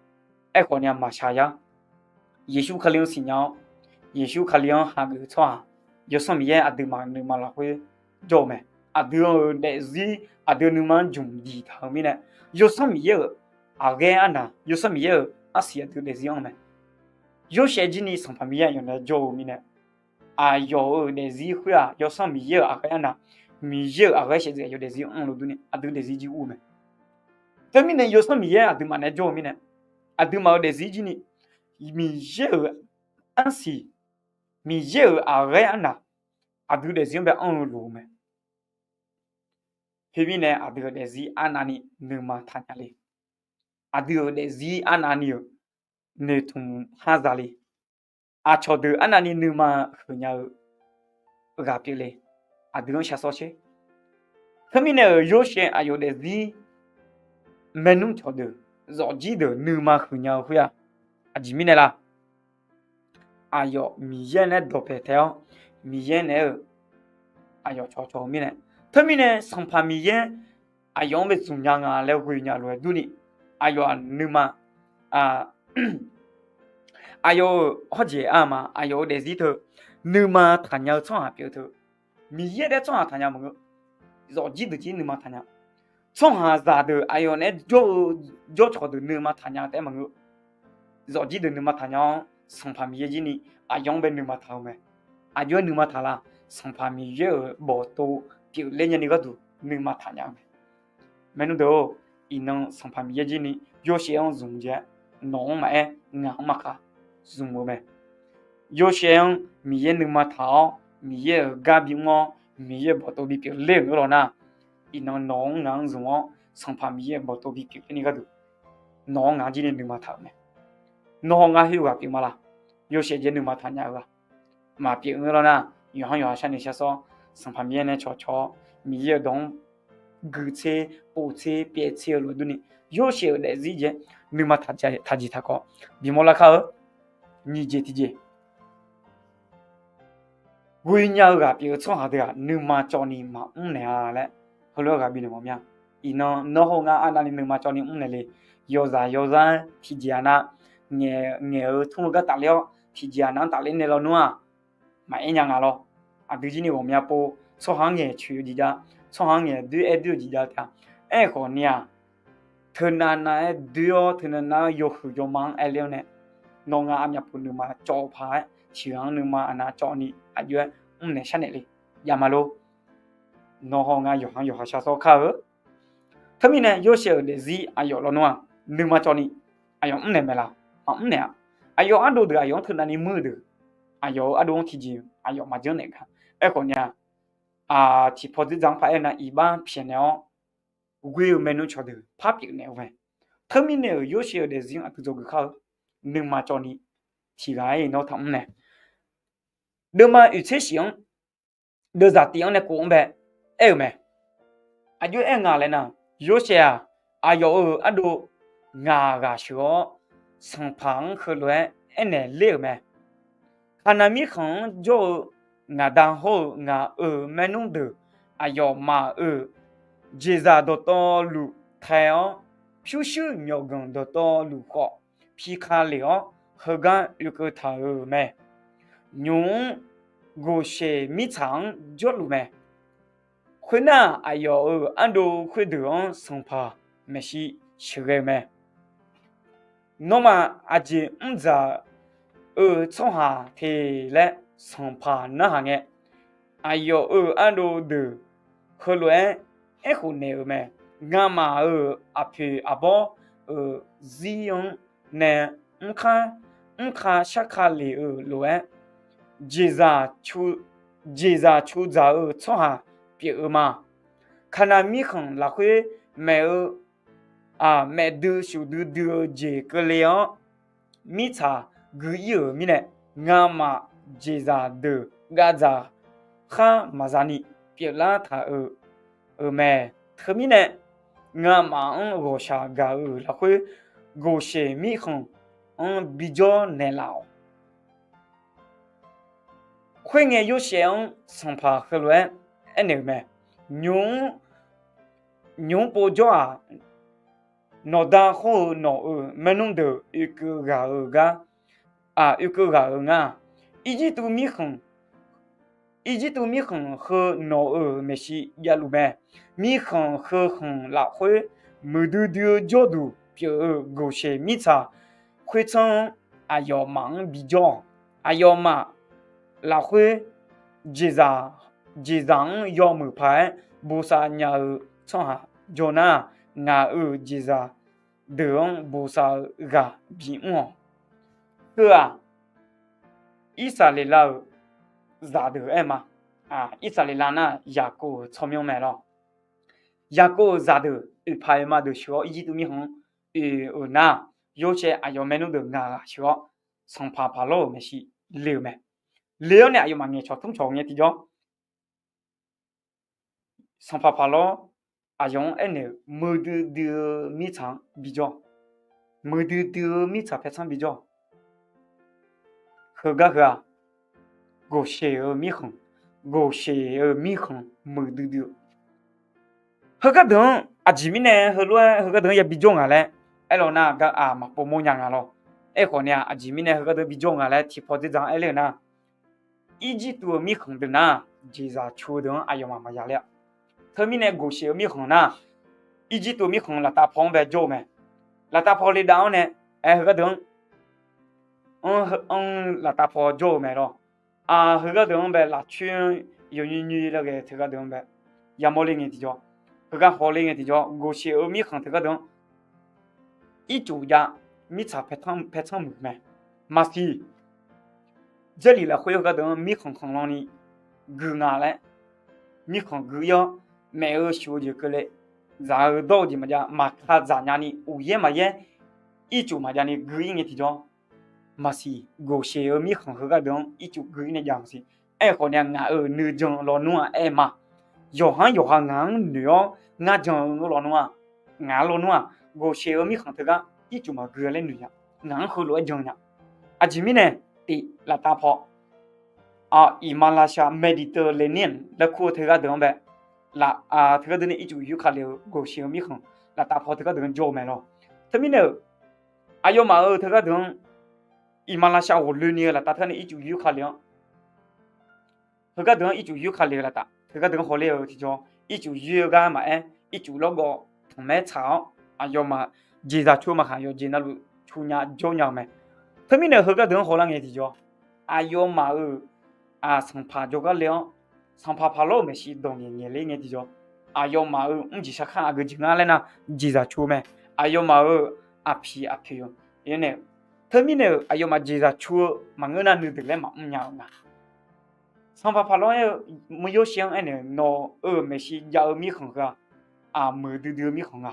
aerkhawf ni-a maqshaq yar. Yeqsur Kali-anr siqnya-awr, Yeqsur Kali-anr hageuf-eu tsawrhaq, Yawsanr Miqyaer aqduimaf nuima lafkhoer jawr-eu mae. Aqdui-euq daefzir aqdui nuima-anr jmq diq taq-eu mirnae, Yawsanr Miqyaer-euq aqghaer arnaq, Yawsanr Miqyaer-euq arsiq aqdui daefzir anr mae. Yorsaev jir ni Sanqpaq Miqyaer aqyawf naeq-aer jawr-eu mirnae, aqyawf-euq daefzir khoer-aq Yawsanr Miqyaer-euq aqghaer arnaq, Miqyaer-euq aqghaer shaevdzeuf aqyawf daefzir anr lof durni aqdui daefzir jir ur mae. Teumirnae Yawsanr Miqyaer aqduimaf naeq-aer jawr-eu mirnae, aqduimaf-euq daefzir jir ni Miqyaer-euq arsiq, Miqyaer-euq aqghaer arnaq, aqdui daefzir-anr bae anr-eu loq-eu mae. Khoermirnae aqdui-euq daefzir arnavni nuima taqnya le. Aqdui-euq daefzir arnavni-euq noeqtmq har zale. Aqcawq deuq arnavni nuima huiqnya-eu ghaq pyeufle. Aqdui-anr shar sawr sher. Khoermirnae-euq Yorsaev aqyawf daefzir maernmr cawqdeuq, zawqjir deuq nuima huiqnya-eu khoer-aq, aqjeq mirnae la? Aqyawf Miqyaer naeq-aer dawqpae tae-awr, Miqyaer naeq-aer-eu aqyawf cawqcawq-eu mirnae. Teumirnae Sanqpaq Miqyaer aqyawf-anr bae zmqnya nga laer ghoe nya lof-aer durni, aqyawf-aq nuima, aqyawf-euq hawrjeq arma, aqyawf-euq daefzir teu nuima taqnya-eu tsawrhaq pyeuf teu, Miqyaer naeq-aer tsawrhaq taqnya maqngeur. Zawqjir deuq jir nuima taqnya. Tsawrhaqzaq deuq aqyawf naeq-aer jawr-eu jawrcawq deuq nuima taqnya taef-aer maqngeur. Zawqjir deuq nuima taqnya-awr Sanqpaq Miqyaer jir ni aqyawf-anr bae nuima taq-eu mae. Aqjox-aer nuima taq la? Sanqpaq Miqyaer-euq bawqtov pyeufler nyani gharduq nuima taqnya-eu mae. Maernmr deuq-or, iqnan Sanqpaq Miqyaer jir ni Yorsaev-anr zmq jeq-aer, nawq-anr maqaer, ngaq-anr maqkaq zmq-eu mae. Yorsaev-anr Miqyaer nuima taq-awr, Miqyaer-euq gar bimr-awr, Miqyaer-euq bawqtov bipyeuf ler-euq law nar, iqnan nawq-anr ngaq-anr zmq-awr, Sanqpaq Miqyaer-euq bawqtov bipyeuf ler ni gharduq, nawq-anr ngaq-anr jir ni nuima taq-euq mae. Nawr hawr ngar khoer ghaq pyeuf ma laq? Yorsaev jeq nuima taq nya-eu ghaq maqpyeuf-eu law nar, yawqha-anr yawqha sharnoeq shar sawr, Sanqpaq Miqyaer nae cawqcawq-awr, Miqyaer-euq dawq-anr guitser povtser pyaevtser-eu lof-aer durni, Yorsaev-euq daefzir jeq-aer nuima taqjeq taqkawv bimawr lar kar-eu. Nyiq jeq tiqjeq, ghoe nya-eu ghaq pyeuf-eu tsawrhaq deuq-aq, nuima cawv ni maqmr naeq-a laer heulof-aer ghaq bifnaeq mawf mir-a. Iqnan nawr hawr ngar arnavni nuima cawv ni mr naeq le. Yawzaq yawzar tiqjeq-aq nar, ngaeq-eu tmr-eu gar tafler-awr, tiqjeq-aq nav-anr tafler naeq lawnmr-aq, maqaer nya nga lawr. Aqdui jir ni ghawqmya pov, tsawrhaq-anr ngaeqcoeq-eu jeq jav, tsawrhaq-anr ngaeq doer-aer doer-eu jeq jav taef-a. Aerkhawf ni-aq, teunav nav-aer doer-awr, teunav nav-aer yawhuiq yawma-anr aerler-awr nae, nawr ngar armyavpov nuima cawv-eu paq-aer, tiqghaq-anr nuima aqnav cawv ni aqjox-aer mrnaeq sharnaeq le. Jav ma lor. Nawr hawr ngar yawqha-anr yawqha shar sawr kar-eu. Teumirnae Yorsaev-euq daefzir aqyawf lawnmr-aq, nuima cawv ni aqyawf mrnaeq maeqlaf? Maqmr naeq-a. Aqyawf ardov deuq aqyawf-anr teunav ni muir-eu deuq, aqyawf-euq ardov-anr tiqjeq aqyawf maqjanr naeq gar. Aerkhawf ni-aq, tiqpaw dzerdzaq-anr paq-aer nav iqbax pyaeqnaeq-awr, ghoe-eu maernmr cawqdeuq par pyeufnaeq-eu mae. Teumirnae-euq Yorsaev-euq daefzir-anr aqdui dzawgeuf kar-eu. Nuima cawv ni tiqghaq-aer iqnan taqmr naeq. Deuvma oeqtser shif-anr, deuvzaq tiv-anr nae kov-anr bae aer-euq mae. Aqjox aer nga laer nar, Yorsaev-aq, aqyawf-euq ardov ngaq ghaq sheuq-awr, Sanqpaq-anr heulof-aer aernaeq ler-euq mae. Kaqnav mirkhanq-anr jawr-eu ngaq da hawr-eu ngaq-euq maernmr deuq, aqyawfmaf-euq jeqzaq dawqtawvluf tae-awr, pyurshuir myawqganq dawqtawvluf khawf, pi ka lef-awr, heugar oekeuv taq-euq mae. Nymq-mr Ghoqseq mirtsaq-anr jawrluf mae. Khoernar, aqyawf-euq ardov khoerdeuq-anr sanqpaq maeqshi sheuqghae-eu mae. Nawmaf aqjeq mrdzaq-eu tsawrhaq te laer sanqpaq narhaq ngae, aqyawf-euq ardov deuq heulof-aer aerkhof naeq-euq mae. Ngamaf-euq aqpoeq aqbawr-euq zir-anr nae mrkar, mrka sharka lef-euq lof-aer, jeqzaq jeqzaq cu dzaq-eu tsawrhaq pyeuf-eu ma. Kaqnav mirkhanq lafkhoer maeq-eu, aq, maeqdui shuf duidui-eu jeq keuvle-awr, mirtsaq gui ir-euq mirnae, ngamaf jeqzaq deuq gavdzaq khar maqza ni pyeuflar taq-euq, euq mae. Teumirnae, ngamaf-anr ghawqshaq gaq-euq lafkhoer, Ghoqseq mirkhanq-anr bijawr naeqlaf-awq. Khoerngae, Yorsaev-anr sanqpaq heulof-aer aernaeq-euq mae. Nymq-mr, nymq-mr povjawr-aq, nawqda hawr-eu nawq-euq maernmr deuq oekeuv ghaq-eu gar, aq, oekeuv ghaq-euq nga. Irjirtuv mirkhanq, Irjirtuv mirkhanq heu nawq-euq maeqshi javluf mae. Mirkhanq heu khanq lafkhoer muiqdui dui-eu jawrduq pyeuf-eu Ghoqseq mirtsaq khoertsanr-anr aqyawfmaf-anr bijawr-awq. Aqyawfmaf lafkhoer jeqzaq, jeqzaq-anr yawmuiq paq-aer bosav nya-eu tsawrhaq jawr nar, ngaq-euq jeqzaq deuq-anr bosav-eu ghaq bimr-awq. Heu-aq, Irsaqleqlav-euq zaqdeuq aer ma. Irsaqleqlav nar, Yaqkov-euq tsawrmyanr mae lawr. Yaqkov-euq zaqdeuq oeqpaq oeqma deuq sheuq-awr Irjirtuv mirkhanq-anr oe-euq nar, Yorsaev aqyawf maernmr deuq ngaq ghaq sheuq-awr, sanqpaq paqlawr-euq maeqshi le-euq mae. Le-awr nae aqyawfmaf ngaeqcawq tmrcawq ngae tiqjawr, sanqpaq paqlawr aqyawf-anr aernaeq-euq, muiqdui dui-eu mirtsaq-anr bijawr. Muiqdui dui-eu mirtsaq paertsanr bijawr. Heugar heu-aq, Ghoqseq-eu mirkhanq, Ghoqseq-eu mirkhanq muiqdui dui-eu. Heugar deuq-anr aqjeq mirnae heulof-aer heugar deuq-anr ya bijawr nga laer aerlawq nar, gar-aq maqpov mawrnya nga lawr. Aerkhawf ni-aq, aqjeq mirnae heugar deuq bijawr nga laer tiqpaw dzerdzaq-anr aerler-eu nar, Irjirtuv-eu mirkhanq deuq nar, jeqzaq cu-eu deuq-anr aqyawfmaf maqya ler-a. Teumirnae Ghoqseq-eu mirkhanq nar, Irjirtuv-eu mirkhanq laftav paw-anr bae jawr-eu mae. Laftav paw le dav-awr nae, aer, heugar deuq-anr anr, anr laftav paw jawr-eu mae lawr. Aq, heugar deuq-anr bae lafcoer-anr yawnyir nyir laer ghae teugar deuq-anr bae yamawr le ngae tiqjawr. heugar hawler ngae tiqjawr, goqsheq-eu mirkhanq teu gharduq-anr ircuf jav, mirtsaq paertsanr muiq mae. Maqsiq, Jarlif lafkhoer gharduq-anr mirkhanq khanqlan ni gui nga laer, mirkhanq gui-ir-awr, maef-eu shuf-eu jeq keuvle, dzaq-eu dawr-eu jeq maqjav, maqkaq dzaq nyani uqyaer maqyaer, ircuf maqjav ni gui-ir ngae tiqjawr, maqsiq, goqsheq-eu mirkhanq heu gharduq-anr ircuf gui-ir nae jav maqsiq. Aerkhawf ni-a, ngaq-euq nuijan lawnmr-aq aer ma. Yawqha-anr yawqha ngaq-anr noeq-awr ngar jan-eu lawnmr-aq, ngaq-anr lawnmr-aq, goqsheq-eu mirkhanq teugar ircuf maqgui-a laer noeq nya. Ngaq-anr heulof-aer jan nya. Aqjeq mirnae, tif laftav paw iqmalavshav Mediterranean laer kur-eu teu gharduq-anr bae, teu gharduq nae ircuf yoer ka le-eu goqsheq-eu mirkhanq laftav paw teu gharduq-anr jawr-eu mae lawr. Teumirnae-euq, aqyawfmaf-euq teu gharduq-anr iqmalavshav ghawqloeni-eu laftav teu gharduq nae ircuf yoer ka le-anr, heugar deuq-anr ircuf yoer ka le-eu laftav, heugar deuq-anr hawler-eu tiqjawr, ircuf yoer-eu gar maqaer, ircuf lawrgawv tanqmaer tsaq-awr, aqyawfmaf jeqzaq cu-eu maqkhaq, yawqjeq navluf cu nya jawr nya-eu mae. Teumirnae heugar deuq-anr hawlar ngae tiqjawr, aqyawfmaf-euq sanqpaq jawrgar le-awr, sanqpaq paq lawr-euq maeqshi dawq ngaeq ngaeq ler ngae tiqjawr, aqyawfmaf-euq mrjeq shar khar aqgeu jeq ngar laer nar, jeqzaq cu-eu mae. Aqyawfmaf-euq aqpiq aqpoeq-eu, teumirnae-euq aqyawfmaf jeqzaq cu-eu maqngeur nar nuideuq laer maqmr nya-eu nga. Sanqpaq paq lawr aer-eu, mr Yorsaev-anr aernaeq-eu, nawq-euq maeqshi jav-eu mirkhanq heu-aq, aqmuiq duidui-eu mirkhanq nga.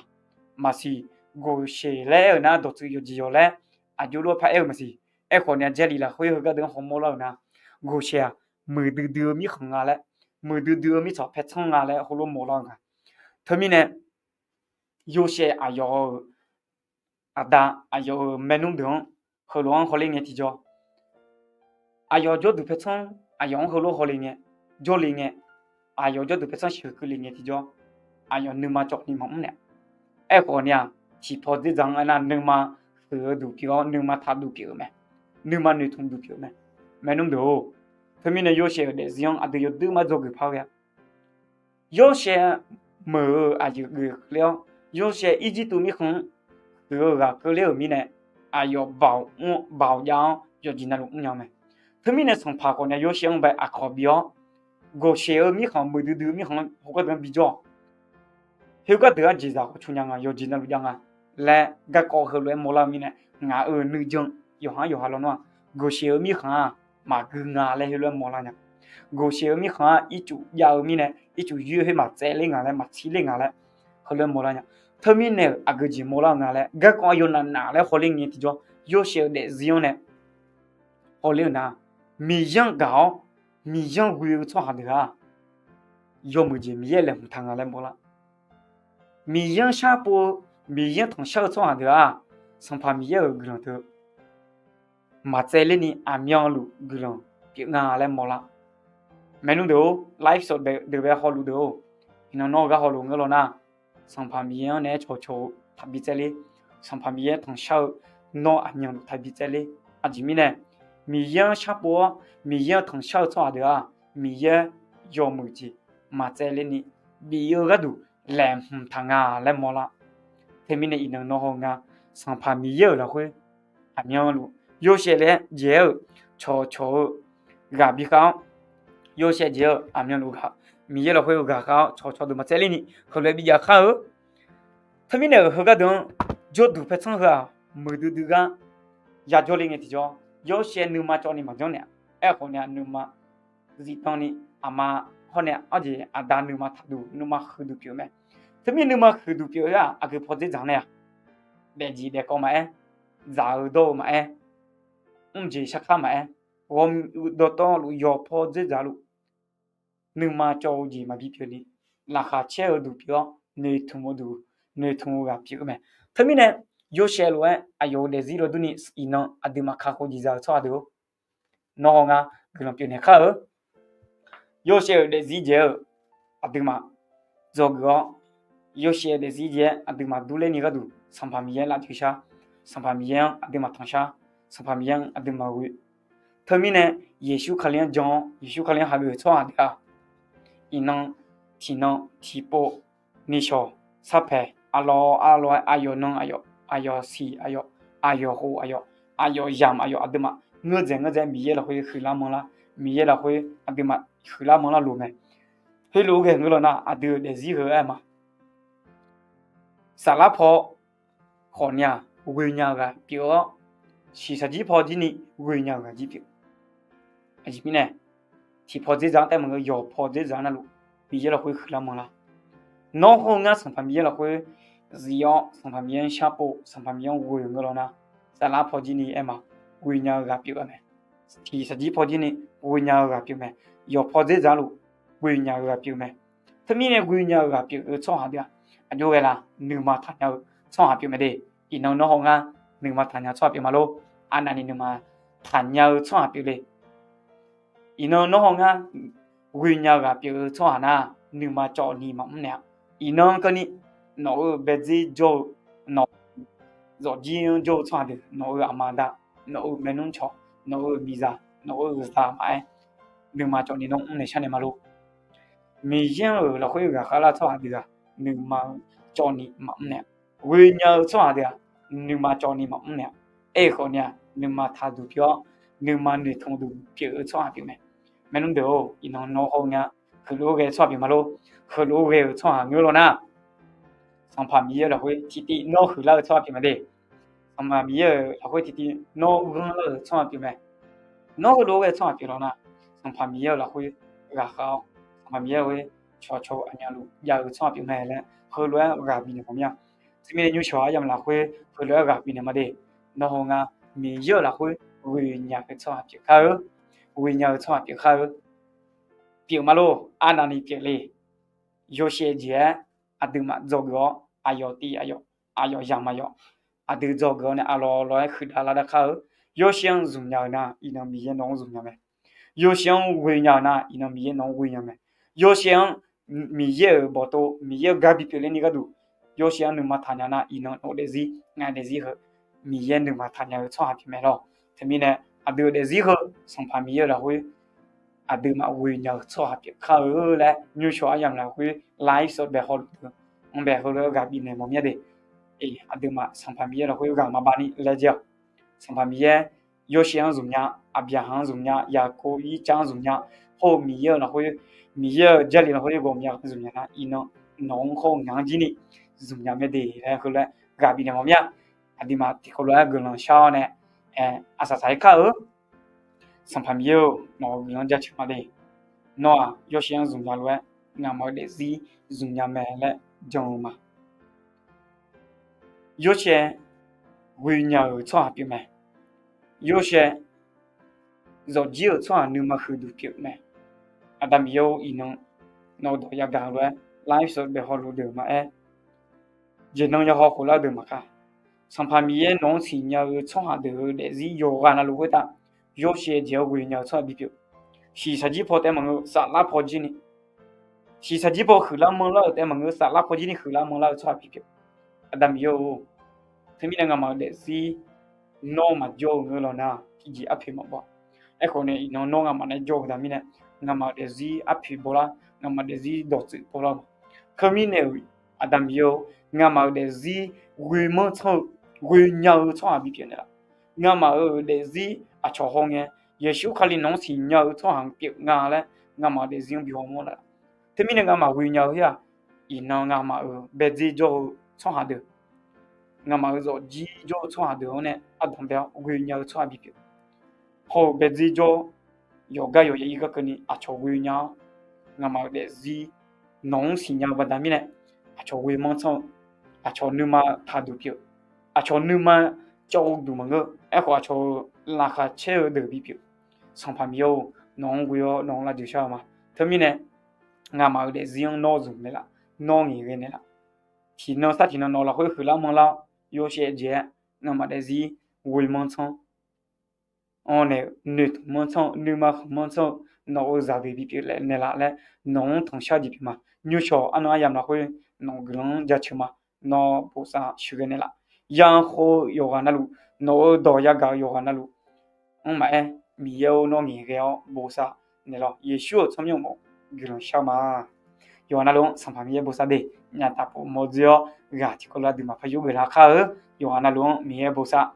Maqsiq, goqsheq laer aer-eu nar dawqtsuif yawqjeq yawq laer aqjox lof-aer paraer-eu maqsiq. Aerkhawf ni-a, Jarlif lafkhoer heugar deuq-anr hawmawr lar-euq nar, goqsheq-aq, muiqdui dui-eu mirkhanq nga laer, muiqdui dui-eu mirtsaq paertsanr nga laer heulof mawrlar-eu nga. Teumirnae, Yorsaev aqyawf-euq aqda, aqyawf-euq maernmr deuq-anr heulof-anr hawler ngae tiqjawr, aqyawf jawrduq paertsanr, aqyawf-anr heulof hawle ngae, jawrle ngae, aqyawf jawrduq paertsanr sheuqkeuv le ngae tiqjawr, aqyawf nuima cawv ni maqmr naeq. Aerkhawf ni-aq, tiqpaw dzerdzaq-anr aernar, nuima huiq-eu duq pyeuf-awr nuima taqduq pyeuf-eu mae. Nuima noeqtmq duq pyeuf-eu mae. Maernmr deuq-or, teumirnae Yorsaev-euq daefzir-anr aqdui yawduir mar dzawgeuf par ghae-a. Yorsaev meuq-eu aqyuif geuf ler-awr, Yorsaev Irjirtuv mirkhanq-anr huiq-eu ghaq keuvler-euq mirnae, aqyawf baoq mr-awr, baoq jav-awr yawqjeq navluf mrnya-eu mae. Teumirnae sanqpaq khawf ni-a Yorsaev-anr bae aqkawq bi-awr, goqsheq-eu mirkhanq, muiqdui dui-eu mirkhanq-anr heugar deuq-anr bijawr-awq. Heugar deuq-anr jeqzaq khawf cu nya nga, yawqjeq navluf jav nga laer garkawv heulof-aer mawrlar-eu mirnae, ngaq-euq nuijan yawqha-anr yawqha lawnmr-aq, goqsheq-eu mirkhanq-aq maqgui nga laer heulof-aer mawrlar nya. Goqsheq-eu mirkhanq-aq ircuf jav-eu mirnae, ircuf yoer khoer maqtsaevler nga laer, maqtsirler nga laer heulof-aer mawrlar nya. Teumirnae-euq aqgeu jeq mawrlar-eu nga laer garkawv aqyawf navnaf laer hawler ngae tiqjawr, Yorsaev-euq daefzir-anr nae hawler-euq nar, Miqyaer-anr gaq-awr Miqyaer-anr ghoe-eu tsawrhaq deuq-aq, yawmuiq jeq Miqyaer laeqhmq taq nga laer mawrlar. Miqyaer-anr sharpov-eu, Miqyaer-anr tanqshar-eu tsawrhaq deuq-aq, Sanqpaq Miqyaer-euq guiqlanq teu maqtsaevler ni aqmyanluf guiqlanq pyeuf nga laer mawrlar. Maernmr deuq-or, live sawq deuq bae hawluf deuq-or, iqnan nawr-eu gar hawluf ngeur law nar, Sanqpaq Miqyaer-anr naeq-aer cawqcawq-eu taqbi tsaevler. Sanqpaq Miqyaer tanqshar-eu nawr aqmyanluf taqbi tsaevler. Aqjeq mirnae, Miqyaer-anr sharpov-awr Miqyaer-anr tanqshar-eu tsawrhaq deuq-aq, Miqyaer yawmuiq jeq maqtsaevler ni bif-eu gharduq laeqhmq taq nga laer mawrlar. Teumirnae iqnan nawr haw nga, Sanqpaq Miqyaer-euq lafkhoer aqmyanluf Yorsaev laer jaeq-aer-euq cawqcawq-eu ghaq bi khav-awr, Yorsaev jeq-aer-eu aqmyanluf ghaq, Miqyaer lafkhoer-eu ghaq khav-awr cawqcawq deuq maqtsaevler ni heulof-aer bi jav kar-eu. Teumirnae-euq heugar deuq-anr jawrduq paertsanr heu-aq, muiqdui dui gar yajawr le ngae tiqjawr, Yorsaev nuima cawv ni maqjanr naeq-a. Aerkhawf nae nuima zifdan ni aqma hawr nae arjeq aqda nuima taqduq, nuima huiqduq pyeuf-eu mae. Teumirnae nuima huiqduq pyeuf-eu-aq, aqgeu paw dzerdzaq nae-aq, daefjeq daefkawv maqaer, dzaq-eu dawr-eu maqaer, mrjeq sarkar maqaer, ghawqmya dawqtawvluf yawqpaw dzerdzaq luf nuima cawv-eu jeq maqbi pyeuf ni, laqkhaq caer-eu duq pyeuf-awr noeqtmq-eu duq, noeqtmq-eu ghaq pyeuf-eu mae. Teumirnae Yorsaev lof-aer aqyawf-euq daefzir lawr durni iqnan aqduimaf kakhof jeqzaq-eu tsawrhaq deuq-or, nawr haw nga guiqlanq pyeuf naeq kar-eu. Yorsaev-euq daefzir jaeq-eu aqduimaf dzawgeuf-awr, Yorsaev-euq daefzir jaeq-aer aqduimaf durler ni gharduq Sanqpaq Miqyaer lavjoe shar, Sanqpaq Miqyaer-anr aqduimaf tanqshar, Sanqpaq Miqyaer-anr aqduimaf ghoe. Teumirnae Yeqsur Kali-anr jan-awr, Yeqsur Kali-anr hageuf tsawrhaq deuq-aq, iqnan, tiqnan, tiqpov, nishawq, sarpaeq, aqlawq aqlawq-aer aqyawf nan aqyawf, aqyawf siq aqyawf, aqyawf khof aqyawf, aqyawf yamq aqyawf aqduimaf ngeur dzaeq ngeur dzaeq Miqyaer lafkhoer huiqlar manrlar, Miqyaer lafkhoer aqduimaf huiqlar manrlar loq mae. Heulof-aer ghae ngeur law nar, aqdui-euq daefzir heu-aer ma. Saflar paw khawfni-aq, ghoenya-euq ghaq pyeuf-awr, shiqshaq jir paw jir ni ghoenya-euq ghaq jir pyeuf. Aqjeq mirnae, tiqpaw dzerdzaq-anr taef maqngeur, yawqpaw dzerdzaq-anr navluf Miqyaer lafkhoer huiqlar manlar. Nawr hawr-eu ngar Sanqpaq Miqyaer lafkhoer zif-awr, Sanqpaq Miqyaer-anr sharpov, Sanqpaq Miqyaer-anr ghoe-eu ngeur lawr nar, saflar paw jir ni aer ma, ghoenya-eu ghaq pyeuf-eu mae. Tiqshaq jir paw jir ni ghoenya-eu ghaq pyeuf mae. Yawqpaw dzerdzaq-anr luf ghoenya-eu ghaq pyeuf mae. Teumirnae ghoenya-eu ghaq pyeuf-eu tsawrhaq deuq-aq, aqjox ghae la, nuima taqnya-eu tsawrhaq pyeuf mae de. Iqnan nawr hawr ngar nuima taqnya tsawrhaq pyeuf ma lor. Arnavni nuima taqnya-eu tsawrhaq pyeuf le. Iqnan nawr hawr ngar ghoenya-eu ghaq pyeuf-eu tsawrhaq nar, nuima cawv ni maqmr naeq-a. Iqnan keuvni nawq-euq baedzer jawr-eu, nawq-euq zawqjir-anr jawr-eu tsawrhaq deuq, nawq-euq aqma aqda, nawq-euq maernmr cawq, nawq-euq miqzaq, nawq-euq zaq maqaer, nuima cawv ni nawr mrnaeq sharnaeq ma lor. Miqyaer-euq lafkhoer ghaqkhaer lar tsawrhaq deuq-aq, nuima cawv ni maqmr naeq-a. Ghoenya-eu tsawrhaq deuq-aq, nuima cawv ni maqmr naeq-a. Aerkhawf ni-aq, nuima taqduq pyeuf-awr, nuima noeqtmq duq pyeuf-eu tsawrhaq pyeuf mae. Maernmr deuq-or, iqnan nawr hawr-eu ngar heulof-aer ghae-eu tsawrhaq pyeuf ma lor. Heulof-aer ghae-euq tsawrhaq ngeur lawr nar, Sanqpaq Miqyaer-euq lafkhoer tiqtiv nawr huiqlar-eu tsawrhaq pyeuf mae de. Sanqpaq Miqyaer-euq lafkhoer tiqtiv nawr ghanrlar-euq tsawrhaq pyeuf mae. Nawr heulof-aer ghae-eu tsawrhaq pyeuf lawr nar, Sanqpaq Miqyaer-euq lafkhoer ghaqkhaer-awr, Sanqpaq Miqyaer lafkhoer cawqcawq aqnya luf jav-eu tsawrhaq pyeuf mae laer heulof-aer ghaq bifnaeq mawf mir-a. Teumirnae nymrshawq aryamq lafkhoer heulof-aer ghaq bifnaeq ma de. Nawr hawr ngar Miqyaer-euq lafkhoer ghoenya-eu tsawrhaq pyeuf kar-eu, ghoenya-eu tsawrhaq pyeuf kar-eu pyeuf ma lor. Arnavni pyeuf le. Yawshaef jeq-aer aqduimaf dzawgeuf-awr, aqyawf tiv aqyawf, aqyawf yamq aqyawf, aqdui dzawgeuf-awr nae aqlawq lawq-aer huiqdav lar darkar-eu. Yawshaef-anr zmqnya-euq nar, iqnan Miqyaer nawq-anr zmqnya mae. Yawshaef-anr ghoenya-euq nar, iqnan Miqyaer nawq-anr ghoenya mae. Yawshaef-anr Miqyaer-euq bawqtov, Miqyaer-euq gar bipyeuf ler ni gharduq, yawshaef-anr nuima taqnya nar, iqnan nawq-eu daefzir, ngaq-eu daefzir heu, Miqyaer nuima taqnya-eu tsawrhaq pyeuf mae lor. Teumirnae aqdui-euq daefzir heu, Sanqpaq Miqyaer-euq lafkhoer aqduimaf ghoenya-eu tsawrhaq pyeuf kar-eu laer, nymrshawq aryamq lafkhoer live sawr bae hawluf deuq-anr bae heulof-aer ghaq bifnaeq mawf mir-a de. Aqduimaf Sanqpaq Miqyaer lafkhoer ghaq maqbav ni laejae-awq. Sanqpaq Miqyaer, Yorsaev-anr zmqnya, Aqbyaqhaq-anr zmqnya, Yaqkov, Irtsav-anr zmqnya, hawr-eu Miqyaer-euq lafkhoer, Miqyaer-euq Jarlif lafkhoer ghawqmya zmqnya nar, iqnan nawq-anr hawr-eu ngaq-anr jir ni zmqnya mae de laer heulof-aer ghaq bifnaeq mawf mir-a. Aqduimaf tiqkawv lof-aer guiqlanq shar-awr nae, aqsaqsaq-aer kar-eu Sanqpaq Miqyaer-or, nawq-euq guiqlanq-anr jaceuq ma de. Nawr-aq, Yorsaev-anr zmqnya lof-aer ngamaf-euq daefzir zmqnya mae laer jan-eu ma. Yorsaev ghoenya-euq tsawrhaq pyeuf mae. Yorsaev zawqjir-euq tsawrhaq nuima huiqduq pyeuf mae. Aqda Miqyaer-or, iqnan nawq-eu dawq yagaq lof-aer live sawr bae hawluf deuq maqaer, jeqnan yahaw khof lar deuq maqkaq, Sanqpaq Miqyaer nawq-anr siqnya-eu tsawrhaq deuq-euq daefzir yawqghaq navluf khoertav, Yorsaev jeq-anr ghoenya-eu tsawrhaq bipyeuf. Shiqshaq jir paw taef maqngeur, saflar paw jir ni, shiqshaq jir paw huiqlar manrlar-euq taef maqngeur, saflar paw jir ni huiqlar manrlar-eu tsawrhaq bipyeuf. Aqda Miqyaer-or, teumirnae ngamaf-euq daefzir nawr maqjawr-eu ngeur lawq nar, tiqjeq arpoeq maqbaw. Aerkhawf nae iqnan nawr ngamaf nae jawr-eu baqda mirnae, ngamaf-euq daefzir arpoeq bawlar, ngamaf daefzir dawqtsuif bawlar-eu ma. Teumirnae-euq Aqda Miqyaer-or, ngamaf-euq daefzir ghoemanr tsanr-eu, ghoenya-eu tsawrhaq bipyeuf naeqlaf. Ngamaf-euq daefzir aqcawq hawngae, Yeqsur Kali nawq-anr siqnya-eu tsawrhaq pyeuf nga laer, ngamaf-euq daefzir-anr bi hawmawr laf. Teumirnae ngamaf ghoenya-eu khoer-aq, iqnan ngamaf-euq baedzer jawr-eu tsawrhaq deuq, ngamaf-euq zawqjir jawr-eu tsawrhaq deuq-anr nae ardanq bae-awr ghoenya-eu tsawrhaq bipyeuf. Hawr-eu baedzer jawr, yawqgar yawqya-ir garkeuvni aqcawq ghoenya-awr, ngamaf-euq daefzir nawq-anr siqnya-eu baqda mirnae, aqcawq ghoemanr tsanr-eu, aqcawq nuima taqduq pyeuf, aqcawq nuima cawv-eu duq maqngeur. Aerkhawf aqcawq-euq laqkhaq caer-eu deuq bipyeuf. Sanqpaq Miqyaer-or, nawq-anr ghoe-awr nawq-anr lavjoeq shar-eu ma. Teumirnae ngamaf-euq daefzir-anr nawr zmq naeqlaf, nawr ngaeqghae naeqlaf. Tiqnan sar tiqnan nawq lafkhoer huiqlar manrlar-awr, Yorsaev jeq-aer ngamaf daefzir ghoemanr tsanr anr nae, noeqtmq manr tsanr-eu, nuima khanq manr tsanr-eu, nawq-euq zaqdeuq bipyeuf naeqlaf laer, nawq-anr tanqshar jeq pyeuf ma. Nymrshawq arnan aryamq lafkhoer nawq-euq guiqlanq-anr jaceuq ma. Nawr bosav sheuqghae naeqlaf. Yarkhof-eu yawqghaq navluf, nawq-euq dawq yagaq-eu yawqghaq navluf-anr maqaer, Miqyaer-or, nawr ngaeqghae-awr bosav naeqlaf. Yeqsur-euq tsawrmyanr uqmov guiqlanq shar ma. Yawqghaq navluf-anr Sanqpaq Miqyaer bosav de. Nyataf pov mawrdzoer-awr ghaq tiqkawv lof-aer aqduimaf par yurgeuf lar kar-eu. Yawqghaq navluf-anr Miqyaer bosav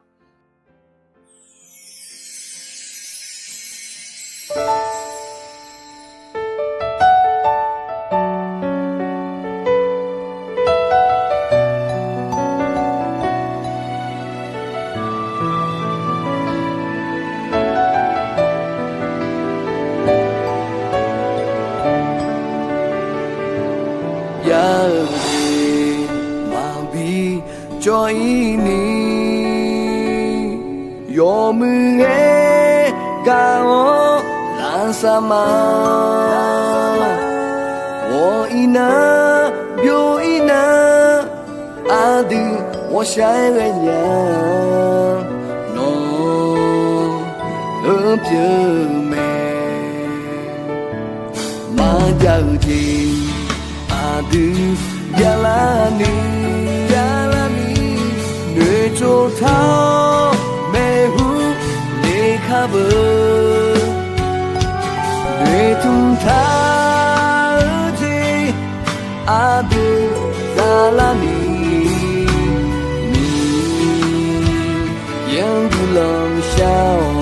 bi jawr-ir ni, yawmuiq-aer gaq-awr lavsav ma. Ghawq-ir nar, byov-ir nar, aqdui ghawqshaq-aer ghaenya, nawq-anr pyeuf mae. Maqjav-eu jeq aqdui byalar ni, byalar ni, noeqtsov taq-awr maeqhu lekar beu, noeqtmq taq-eu jeq aqdui zaflar ni, Miqyaer-anr guiqlanq shar-awq.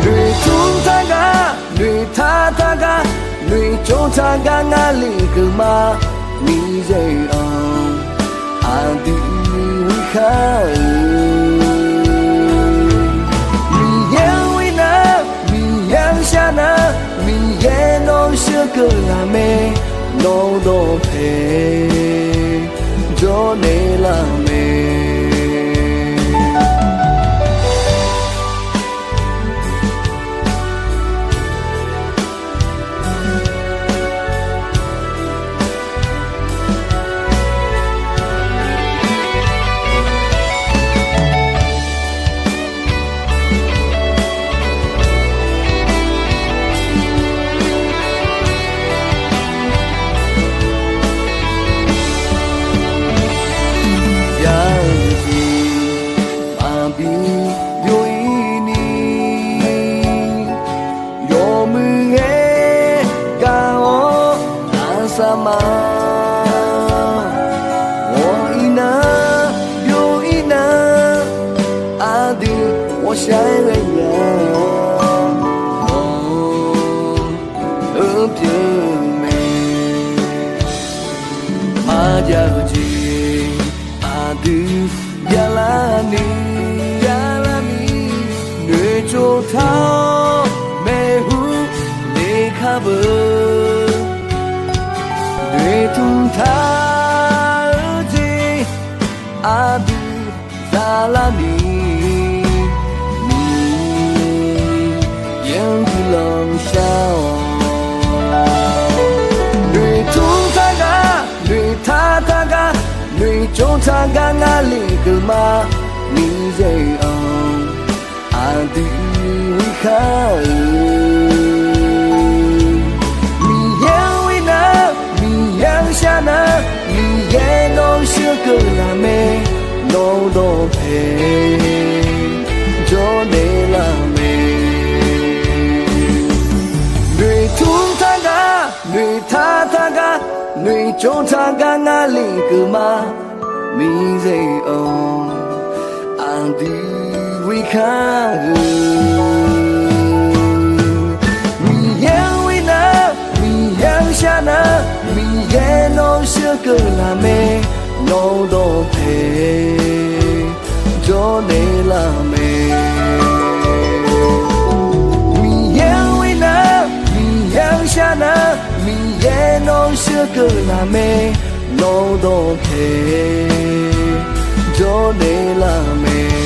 Noeqtmq taq gar, noeqtaq taq gar, noeqtsov taq gar ngar lef geuf ma. Miqyaer-anr aqdui ghoer khar-eu, Miqyaer-anr ghoer nar, Miqyaer-anr shar nar, Miqyaer nawr sheuqgeuq laf mae. Nawq-eu dawqpae jawrnaeq laf mae. Yar-eu jeq maqbi byov-ir ni, yawmuiq-aer gaq-awr lavsav ma. Ghawq-ir nar, byov-ir nar, aqdui ghawqshaq-aer ghaenya, nawq-anr pyeuf mae. Maqjav-eu jeq aqdui byalar ni, byalar ni, noeqtsov taq-awr maeqhu lekar beu, noeqtmq taq-eu jeq aqdui zaflar ni, Miqyaer-anr guiqlanq shar-awq. Noeqtmq taq gar, noeqtaq taq gar, noeqtsov taq gar ngar lef geuf ma. Miqyaer-anr aqdui ghoer khar-eu, Miqyaer-anr ghoer nar, Miqyaer-anr shar nar, Miqyaer nawr sheuqgeuq laf mae. Nawq-eu dawqpae jawrnaeq laf mae. Noeqtmq taq gar, noeqtaq taq gar, noeqtsov taq gar ngar lef geuf ma. Miqyaer-anr aqdui ghoer khar-eu, Miqyaer-anr ghoer nar, Miqyaer-anr shar nar, Miqyaer nawr sheuqgeuq laf mae. Nawq-eu dawqpae jawrnaeq laf mae. Miqyaer-anr ghoer nar, Miqyaer-anr shar nar, Miqyaer nawr sheuqgeuq laf mae. Nawq-eu dawqpae jawrnaeq laf mae.